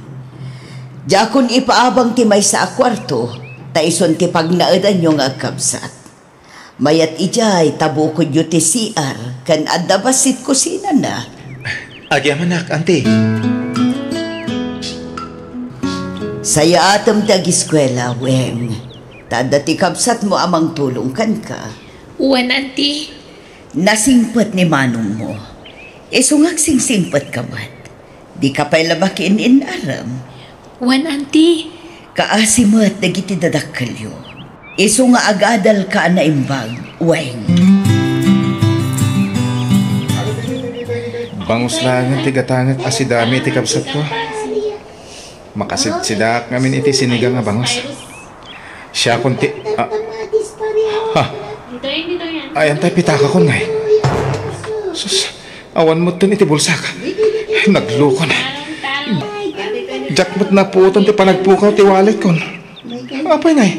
Diakon ipaabang ti maysa a kuarto, ta isun ti pagnaedanyo nga agkabsat. Mayat idiay, ta bukodyo ti C R ken adda bassit kusinana. Agyamanak, Auntie. Sayaatem ti agiskuela, Weng. Ta adda ti kabsatmo a mangtulong kenka. Wen, Auntie. Nasingpet ni manongmo. Isu nga agsingsingpetka met. Dika pay la makiin-inarem. Wen, Auntie. Kaasi met dagiti dadakkelyo. Isu nga agadalka a naimbag, Weng. Bangus laengen ti gatangek a sidami iti kabsatko. Makasidsidaak ngamin iti sinigang a bangus. Siakon ti, ah, ha? Ay, antay pitakakon ngay. Sus, awan metten iti bulsak. Naglukon. Diak met napuotan ti panagpukaw ti waletkon. Apay ngay?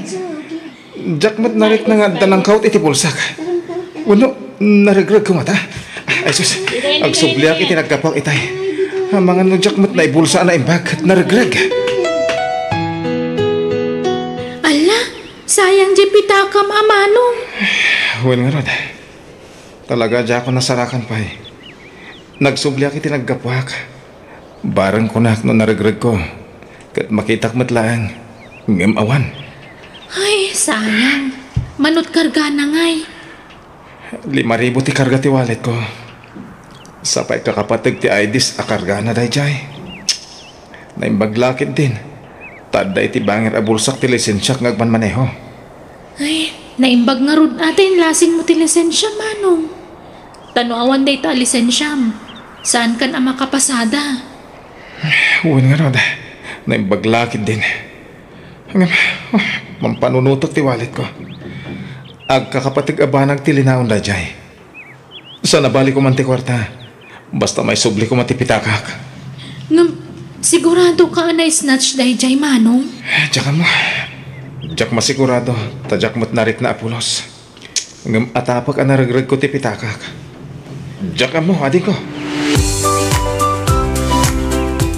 Diak met narikna nga adda nangkawt iti bulsak. Wenno, naregregko ngata? Ay, sus, agsubliak iti naggapuak itay. Amangan no diak met naibulsa a naimbag ket naregreg. Alla, sayang diay pitakam a manong. Wen ngarud. Talaga, diakon nasarakan pay. Nagsubliak iti naggapuak. Bareng kunak no naregregko, ket makitak met laeng, ngem awan. Ay, sayang. Manut kargana ngay? Lima ribu ti karga ti walletko. Sa pay kakapateg ti I Ds a kargana daydiay. Naimbag la ketdin, ta adda iti bangir a bulsak ti lisensiak nga agmanmaneho. Ay, naimbag ngarud a ta inlasinmo ti lisensia, manong. Ta no awan dayta a lisensiam, saankan a makapasada. Wen ngarud, naimbag la ketdin. Ngem, mampanunutok ti walletko. Agkakapateg a banag ti linaon daydiay. Saan a bali koma ti kuarta. Basta maisubli koma ti pitakak. Ngem, siguradoka a na-snatch daydiay, manong? Diak ammo. Diak masigurado, ta diak met narikna a pulos. Ngem atapek a naregregko ti pitakak. Diak ammo, adingko.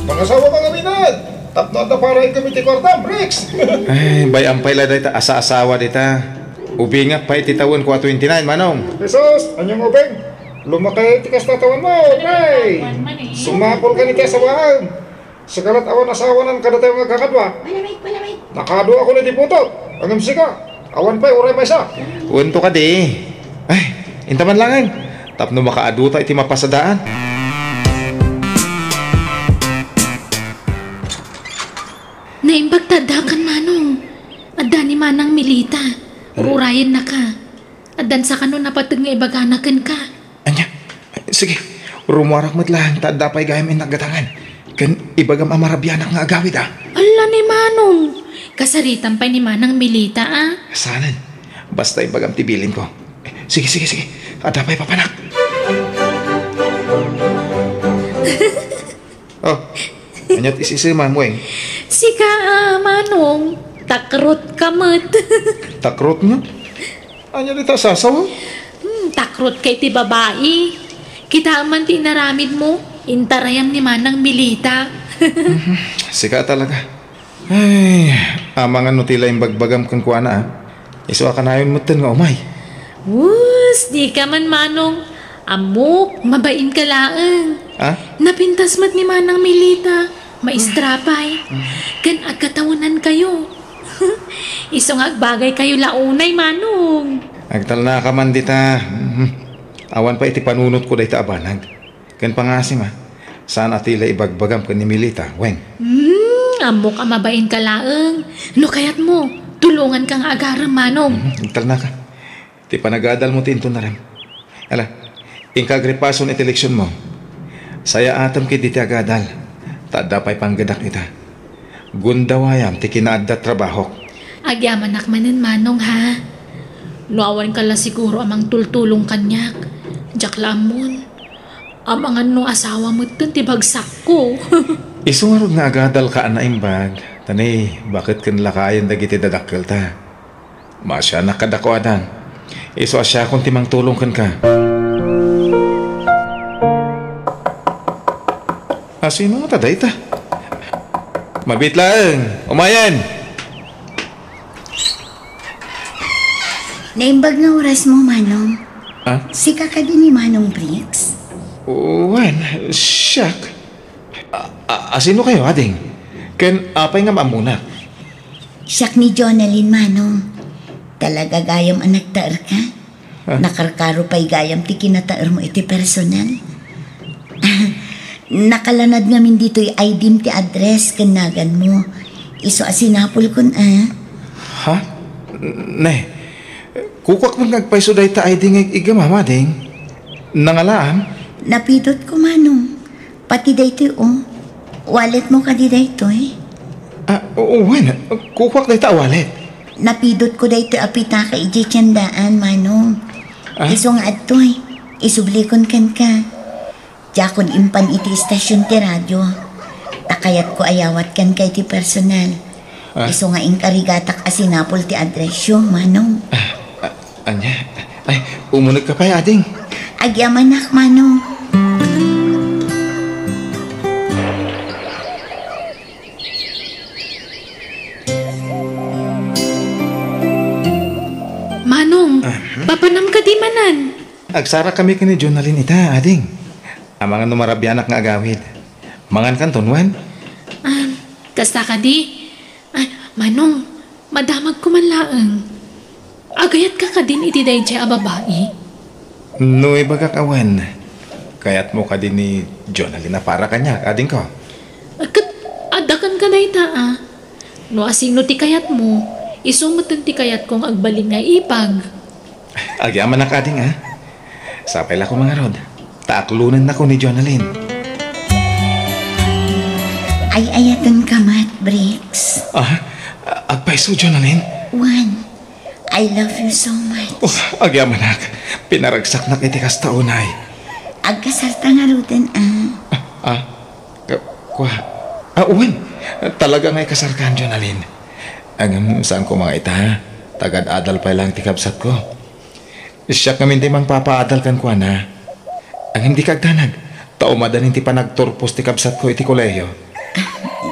Mangasawa ka ngamin, Ed! Tapno adda para inkami ti kuartam, Bricks! Ay, bay-am pay la dayta asa-asawa dita. Ubingak pay iti tawenko a twenty-nine, manong. Jesus, anian nga ubing? Lumakay ti kasta tawenmo, pre! Sumakolkan iti asawaem. Sika la't awan asawanan kadatayo nga agkakadua. Malamig, malamig. Nakadua ako iti putot. Ngem sika, Awan pay, uray maysa. Wen to kadi. Ay, inta man laeng. Tapno makaaduta iti mapasadaan. Naimbag ta addakan, Manong. Adda ni Manang Milita. Ururayennaka. Addan sa kano napateg nga ibagana kenka. Ania? Sige, rumuarak met laeng ta adda pay gayam innak gatangan. Ken ibagam a marabianak nga agawid, a. Alla ni Manong! Kasaritam pay ni Manang Milita, a. Saanen. Basta ibagam ti bilinko. Sige, sige, sige. Adda pay papanak. Oh, ania ti isisema, Weng? Sika, a, Manong, takrutka met. Takrut nga? Ania dita sasaw? Hmm, takrutka iti babai. Kitaem man ti inaramidmo, intarayam ni Manang Milita. Sika talaga. Ay, amangan no ti la imbagbagam kenkuana, a. Isu a kanayon metten nga umay. Wus, dika man, Manong. Ammok, mabainka laeng. A? Napintas met ni Manang Milita. Maestra pay. Ken agkatawenankayo. Isu nga agbagaykayo la unay, Manong. Agtalnaka man dita. Mhm. Awan pay iti panunotko dayta a banag. Ken pangasim, a, saan a ti la ibagbagam ken ni Milita, Weng. Hmm, ammok a mabainka laeng. No kayatmo, tulonganka nga agarem, Manong. Mhm, agtalnaka. Ti panagadalmo ti inton narem. Ala, inka agripason iti leksionmo. Sayaatem ketdi ti agadal, ta adda pay panggedak ita. Gundawayam ti kinaadda trabahok. Agyamanak manen, Manong, ha? No awanka la siguro a mangtultulong kaniak, diak la ammon. Amangan no asawa metten ti bagsakko. Isu ngarud nga agadalka a naimbag, ta ni, baket ken lakayen dagiti dadakkelta. Maasianak kadakuada. Isu a siakon ti mangtulong kenka. Asino ngata dayta? Mabiit laeng, umayen! Naimbag nga orasmo, Manong. Ah? Sika kadi ni Manong Briggs? Wen, siak. A-, a-, asino kayo, ading? Ken apay nga maammonak? Siak ni Jonalyn, Manong. Talaga gayam a nagtaerka? Ah. Nakarkaro pay gayam ti kinataermo iti personal. Nakalanad ngamin ditoy I D-m ti address ken naganmo. Isu a sinapulkon, a. Ha? Ne, kukuak met nga agpayso dayta I D nga ig-, iggamam, ading. Nangalaam? Napidotko, Manong. Pati daytoy, o. Walletmo kadi daytoy? Ah, oo, wen. Kukuak dayta a wallet. Napidotko daytoy a pitaka idiay tiendaan, Manong. Ah? Isu nga adtoy, isublikon kenka. Diakon impan iti istasion ti radio. Ta kayatko a yawat kenka iti personal. Ah? Isu nga inkarigatak a sinapul ti addressyo, Manong. Ah, ah, ania? Ay, umunegka pay, ading. Agyamanak, Manong. Manong, ah, hmm? Papanam kadi manen? Agsarakami ken ni Jonalyn ita, ading. Amangan no marabianak nga agawid. Mangankanton, wen? Ah, kasta kadi? Ay, Manong, madamagko man laeng. Agayatka kadin iti daydiay a babai? No ibagak a wen, kayatmo kadi ni Jonalyn a para kaniak, adingko? Ket adda kenka dayta, a. No asino ti kayatmo, isu metten ti kayatko nga agbalin nga ipag. Agyamanak, ading, a. Sapay la koma ngarud, ta aklonennako ni Jonalyn. Ay-ayatenka met, Briggs. Ah, agpayso, Jonalyn? Wen, I love you so much. Oh, agyamanak, pinaragsaknak iti kasta unay. Agkasarta ngaruden, a. Ah, ah, ku-, kua. Ah, wen, talaga nga ikasarkan, Jonalyn. Ngem saan koma nga ita, tagad-adal pay laeng ti kabsatko. Siak ngamin ti mangpapaadal kenkuana. Ngem dika agdanag, ta umadanin ti panagturpos ti kabsatko iti kolehiyo. Ah,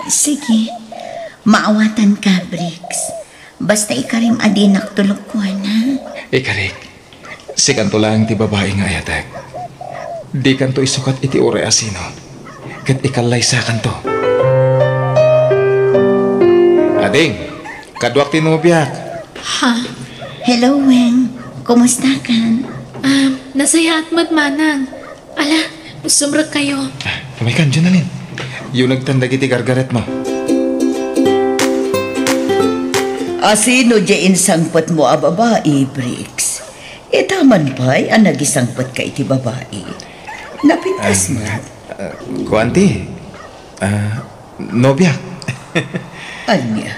sige. Maawatanka, Briggs. Basta ikarim a dinak tulokkuana. Ikarik, sikanto laeng ti babai nga ayatek. Dikanto isukat iti uray a sino. Ket ikallaysakanto. Ading, kaduak ti nobiak. Ha? Hello, Weng. Kumusta kan? Ah, nasayaat met, Manang. Ala, sumrekkayo. Umaykan, Jonalyn. Yunegtan dagiti gargaretmo. Asino diay insangpetmo a babai, Briggs? Ita man pay a nagisangpetka iti babai. Napintas met. Ah, kuan ti, ah, nobiak. Ania?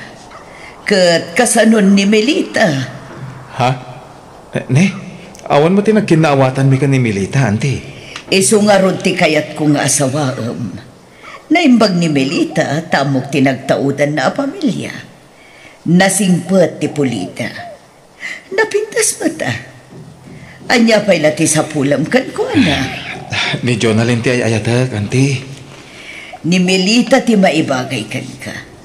Ket kasanon ni Melita? Ha? Eh, ne? Awan met ti nagkinnaawatanmi ken ni Melita, anti. Isu ngarud ti kayatko nga asawaem. Naimbag ni Melita ta ammok ti nagtaudanna a pamilia. Nasingpet ti pulida. Napintas met, a. Ania pay la ti sapulem kenkuana? Ni Jonalyn ti ay-ayatek, anti. Ni Melita ti maibagay kenka.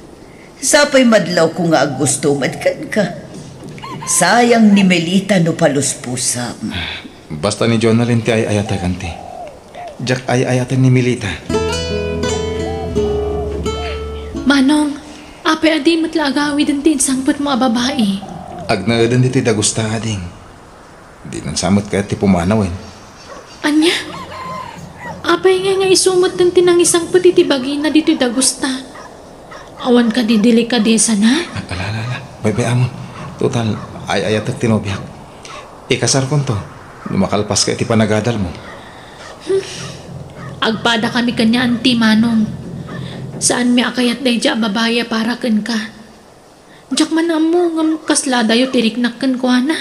Sapay madlawko nga aggusto met kenka. Sayang ni Melita no paluspusam. Basta ni Jonalyn ti ay-ayatek, anti. Diak ay-ayaten ni Melita. Manong, apay a di met la agawiden ti insangpetmo a babai? Agnaeden ditoy dagusta, ading. Dinan sa met kayat ti pumanawen. Ania? Apay ngay nga isu met ti nangisangpet iti bagina ditoy dagusta? Awan kadi delikadesana? Ala, ala, ala. Baybay-amon. Total, ay-ayatek ti nobiak. Ikasarkonto, no makalpaska iti panagadalmo. Hmm. Agpadakami kanian ti Manong. Saanmi a kayat daydiay a babai a para kenka. Diak man ammo ngem kasla adayo ti riknak kenkuana.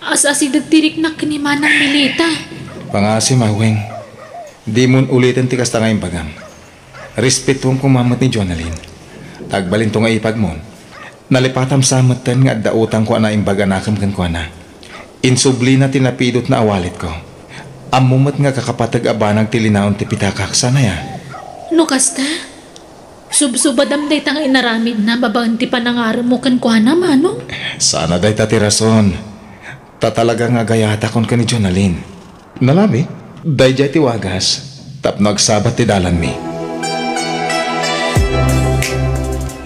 As-asideg ti riknak ken ni Manang Melita. Pangasim, Weng. Dimon uliten ti kasta nga imbagam. Respetuem koma met ni Jonalyn. Agbalinto nga ipagmon. Nalipatam sa metten nga adda utangko a naimbag a nakem kenkuana. Insublina ti napidotna a walletko. Ammo met nga kakapateg a banag ti linaon ti pitakak, saan aya? No kasta, subsubadam dayta nga inaramidna babaen ti panangaremmo kenkuana, Manong? Saan a dayta ti rason. Ta talaga nga agayatakon ken ni Jonalyn. Nalabit, daydiay ti wagas, tapno agsabat ti dalanmi.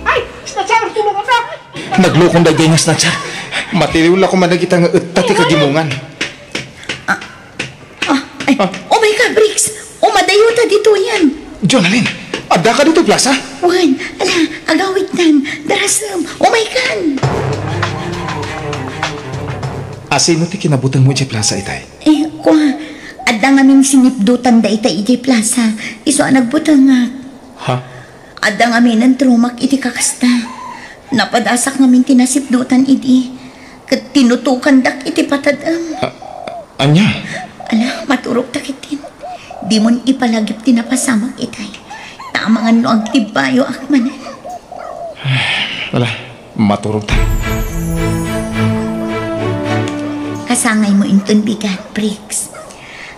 Ay! Snatcher! Tulungan na! Naglukong daydiay nga snatcher. Matiliw la koma dagita nga etta ti kagimongan. Ah, ah, ay, ah. Oh my God, Briggs! Umadayota ditoyen. Jonalyn, addaka ditoy plasa? Wen, ala, agawidtan, darasem, oh my God! Asino ti kinabutengmo idiay plasa itay? Eh, kua, adda ngamin sinipdutan dayta idiay plasa, isu a nagbutengak. Ha? Adda ngaminen ti rumak iti kakasta. Napadasak ngamin ti nasipdutan idi, ket tinutokandak iti patadem. A-, ania? Ala, maturogta ketdin. Dimon ipalagip ti napasamak itay. Ta amangan no agtibbayoak manen. Ala, maturogta. Kasangaymo inton bigat, Briggs.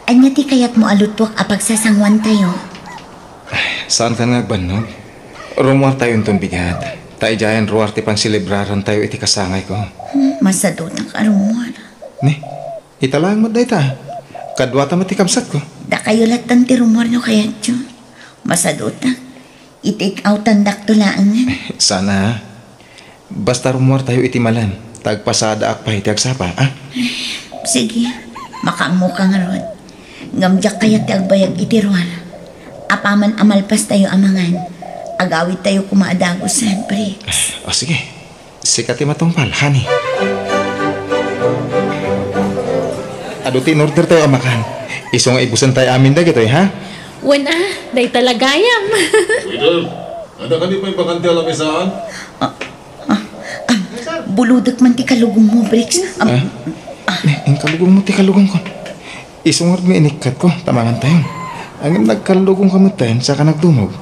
Ania ti kayatmo a lutuak a pagsasanguantayo? Saankan nga agbannog? Rummuartayo inton bigat. Ta idiayen ruar ti pangselebrarantayo iti kasangayko. Hmm, masadutak a rummuar. Ni, ita laeng met dayta. Kaduata met ti kabsatko. Dakayo lattan ti rummuar no kayatyo. Masadutak. I-take outandakto laengen. Sana. Basta rummuartayo iti malem, ta agpasadaak pay iti agsapa, a? Sige, makaammoka ngarud. Ngem diak kayat ti agbayag iti ruar. Apaman a malpastayo a mangan, agawidtayo koma a dagusen, Briggs. O, sige. Sika ti matungpal, honey. Adu ti in-ordertayo a makan. Isu nga ibusentayo amin dagitoy, ha? Wen a, dayta la gayam. Waiter, adda kadi pay bakante a lamisaan? Ah, ah, ah, bulodek man ti kalugongmo, Briggs. Am, ah. Ni, inkalugongmo ti kalugongko. Isu ngarud nga inikkatko, ta mangantayon. Ngem nagkallugongka metten, saka nagdumog.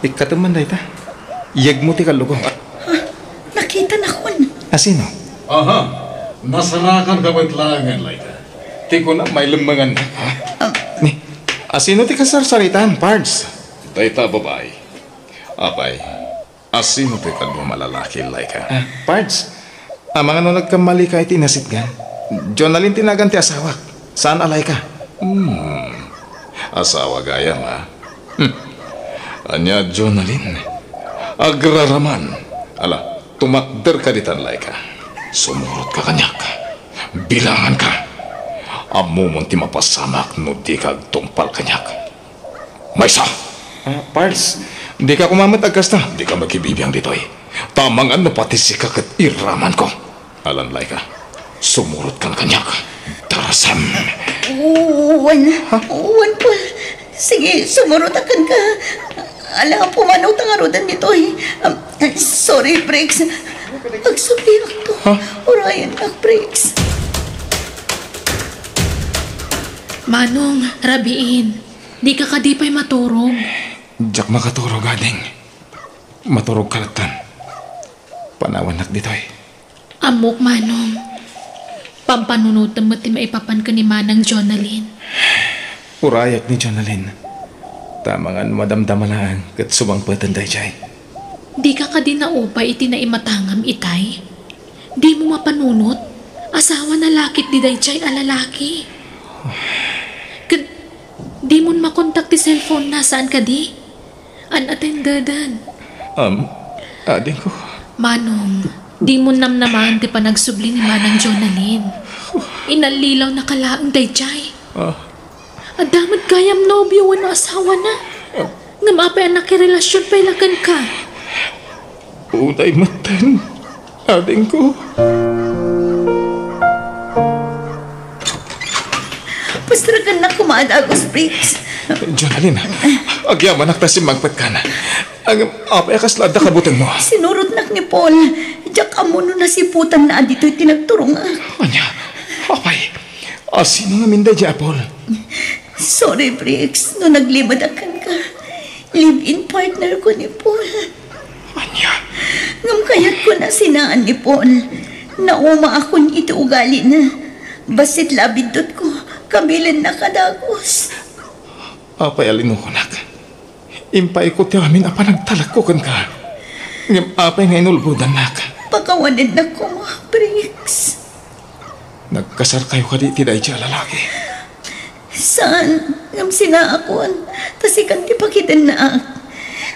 Ikkatem man dayta. Yegmo ti kallugong. Ha? Nakitanakon. Asino? Aha. Nasarakanka met laengen, Laika. Ti kuna, mailemmengan. Ha? Ah. Ni, asino ti kasarsaritan, Pards? Dayta a babai. Apay, asino ti kaduam a lalaki, Laika? Ah, Pards, amangan no nagkammalika iti nasitgan. Jonalyn ti nagan ti asawak. Saan a Laika? Hmm. Asawa gayam, a? Hmm. Ania, Jonalyn? Agraraman. Ala, tumakderka ditan, Laika. Sumurotka kaniak. Bilanganka. Ammomon ti mapasamak no dika agtungpal kaniak. Maysa! Ah, Pards, dika koma met agkasta. Dika makibibiang ditoy. Ta amangan no pati sika ket iramanko. Alanlayka. Sumurotkan kaniak. Tarasem. Wen, Ha? wen, Paul. Sige, sumurotakan ka. Ala, pumanawta ngaruden ditoy. Um, sorry, Briggs. Agsubliakto. Ha? Urayennak, Briggs. Manong, rabiin. Dika kadi pay maturog. Diak makaturog, ading. Maturogka lattan. Panawannak ditoy. Ammok, Manong. Pampanunotem met ti maipapan ken ni Manang Jonalyn. Urayak ni Jonalyn. Ta amangan madamdama laeng ket sumangpeten daydiay. Dika kadi naupay iti naimatangam itay? Dimo mapanunot? Asawana la ketdi daydiay a lalaki. Ket dimon makontak ti cellphone-na, saan kadi? Unattended. Am, adingko. Manong, dimon namnamaen ti panagsubli ni Manang Jonalyn. Inallilawnaka laeng daydiay. Ah. Adda met gayam nobio wenno asawana. Ah. Ngem apay a nakirelasion pay la kenka? Unay metten, adingko. Pastragannak koma a dagus, Briggs. Jonalyn, agyamanak ta simmangpetkan. Ngem apay a kasla adda kabutenmo? Sinurotnak ni Paul. Diak ammo no nasiputanna a ditoy ti nagturongak. Ania? Apay? A, sino ngamin daydiay a Paul? Sorry, Briggs, no naglimedak kenka. Live-in partner ko ni Paul. Ania? Ngem kayatko a sinaan ni Paul. Naumaakon iti ugalina. Bassit la a biddutko, kabilennaka a dagus. Apay a linukonak? Impayko ti amin a panagtalekko kenka. Ngem apay nga inulbodannak? Pakawanennak koma, Briggs. Nagkasarkayo kadi iti daydiay a lalaki? Saan, ngem sinaakon, ta sikan ti pakidennaak.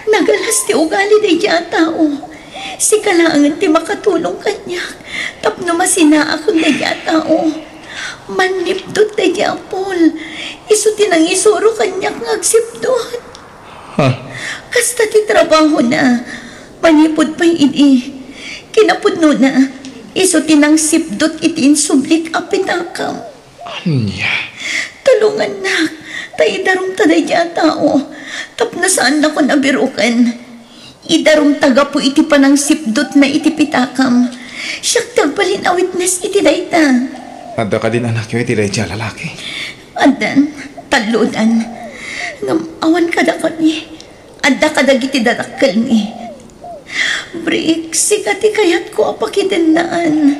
Nagalas ti ugali daydiay a tao. Sika laengen ti makatulong kaniak tapno masinaakon daydiay a tao. Mannipdut daydiay a Paul. Isu ti nangisuro kaniak nga agsipdut. Ha? Kasta ti trabahona. Manipud pay idi, kinapudnona, isu ti nangsipdut iti insublik a pitakam. Ania? Tulongannak, ta idarumta daydiay a tao, tapno saannakon a biroken. Idarumta gapu iti panangsipdutna iti pitakam. Siak ti agbalin a witness iti dayta. Adda kadin anakyo iti daydiay a lalaki? Addan, tallodan. Ngem awan kadakami. Adda kadagiti dadakkelmi. Brik, sika ti kayatko a pakidennaan.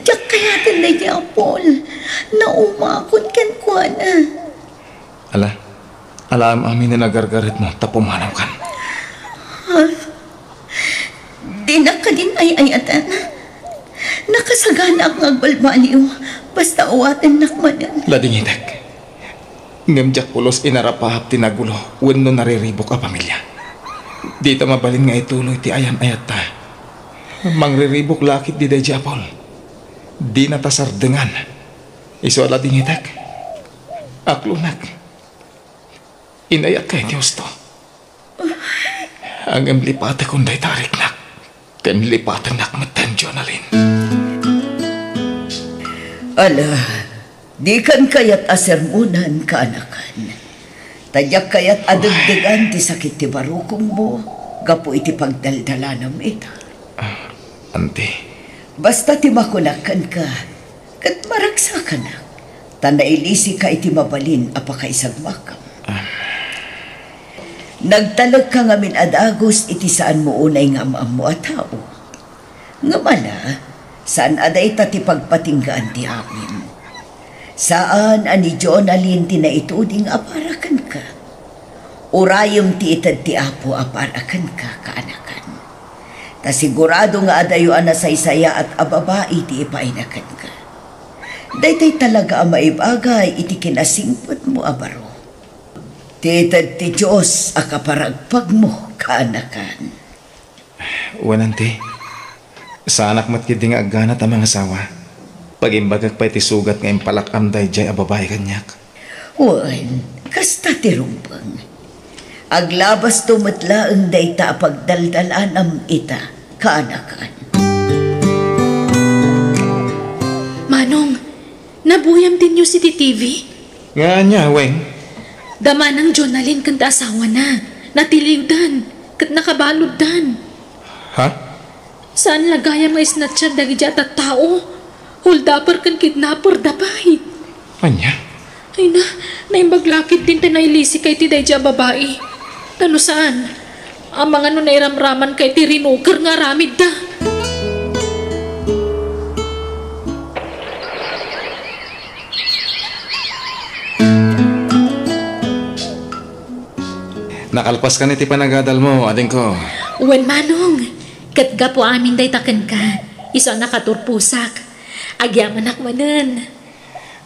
Diak kayaten daydiay a Paul. Naumaakon kenkuana. Ala, ala am-amin a nagargaretmo ta pumanawkan. Ha? Dinak kadin ay-ayatan. Nakasaganaak nga agbalbaliw, basta awatennak manen. Ladingitek. Ngem diak pulos inarapaap ti nagulo wenno nariribuk a pamilia. Dita mabalin nga ituloy ti ayan-ayatta. Mangriribuk la ketdi daydiay a Paul. Dinata sardengan. Isu a ladingitek. Aklonak. Inayatka iti husto. Ngem lipatekon dayta a riknak, ken lipatennak metten, Jonalyn. Ala, dikan kayat a sermonan, kaanakan. Ta diak kayat a degdegan ti sakit ti barukongmo gapu iti pagdaldalanam ita. Ah, anti. Basta ti makunak kenka, ket maragsakanak, ta nailisika iti mabalin a pakaisagmakam. Ah. Nagtalekka ngamin a dagus iti saanmo unay nga am-ammo a tao. Ngem ala, saan a dayta ti pagpatinggaan ti amin. Saan a ni Jonalyn ti naituding a para kenka. Urayem ti ited ti Apo a para kenka, kaanakan. Ta sigurado nga adayo a nasaysayaat a babai ti ipaayna kenka. Daytoy talaga a maibagay iti kinasingpetmo a baro. Ti ited ti Dios a kaparagpagmo, kaanakan. Wen, anti. Saanak met ketdi nga agganat a mangasawa. Pagimbagak pay ti sugat nga impalak-am daydiay a babai kaniak. Wen, kasta ti rumbeng. Aglabasto met laeng dayta a pagdaldalanam ita, kaanakan. Manong, nabuyam ti news iti T V? Nga ania, Weng? Da Manang Jonalyn ken ti asawana, natiliwdan, ket nakabaluddan. Ha? Saan la gayam nga isnatcher dagiti a tattao? Holdaper ken kidnapper da pay. Ania? Ay na, naimbag la ketdin ti nailisika iti daydiay a babai. Ta no saan, amangan no nairamramanka iti rinuker nga aramidda. Nakalpaskan iti panagadalmo, adingko. Wen, Manong. Ket gapu amin dayta kenka, isu a nakaturposak. Agyamanak manen.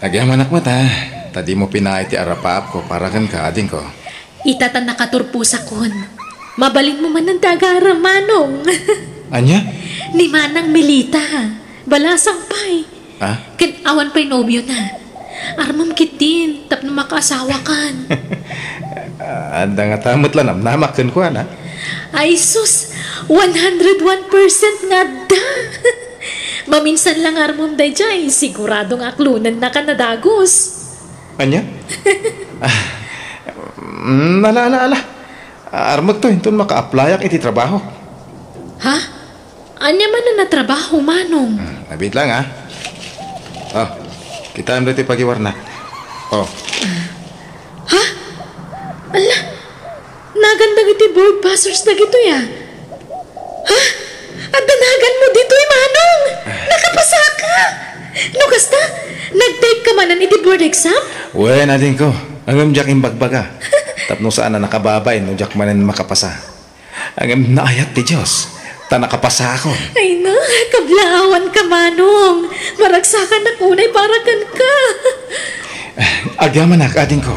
Agyamanak met, a, ta dimo pinaay ti arapaapko para kenka, adingko. Ita ta nakaturposakon. Mabalinmo manen ti agarem, Manong. Ania? Ni Manang Melita. Balasang pay. Ha? Ken awan pay nobiona. Armem ketdin tapno makaasawakan. Adda ngata met la namnamak kenkuana. Ay sus, one hundred one percent nga adda. Maminsan la nga armem daydiay, sigurado nga aklonennaka a dagus. Ania? Ah, mm, ala, ala, ala. Armekto inton maka-applyak iti trabaho. Ha? Ania manen a trabaho, Manong? Hmm, abit lang, ha? Oh, kitaem daytoy pagiwarna. Oh. Ha? Ala, nagan dagiti board passers dagitoy, a. Ha? Adda naganmo ditoy, Manong? Nakapasaka! No kasta, nag-take ka manen iti board exam? Wen, adingko. Ngem diak imbagbaga. Tapno saan a nakababay no diak manen makapasa. Ngem naayat ti Dios, ta nakapasakon. Ay na, kablaawanka, Manong. Maragsakanak unay para kenka. Agyamanak, adingko.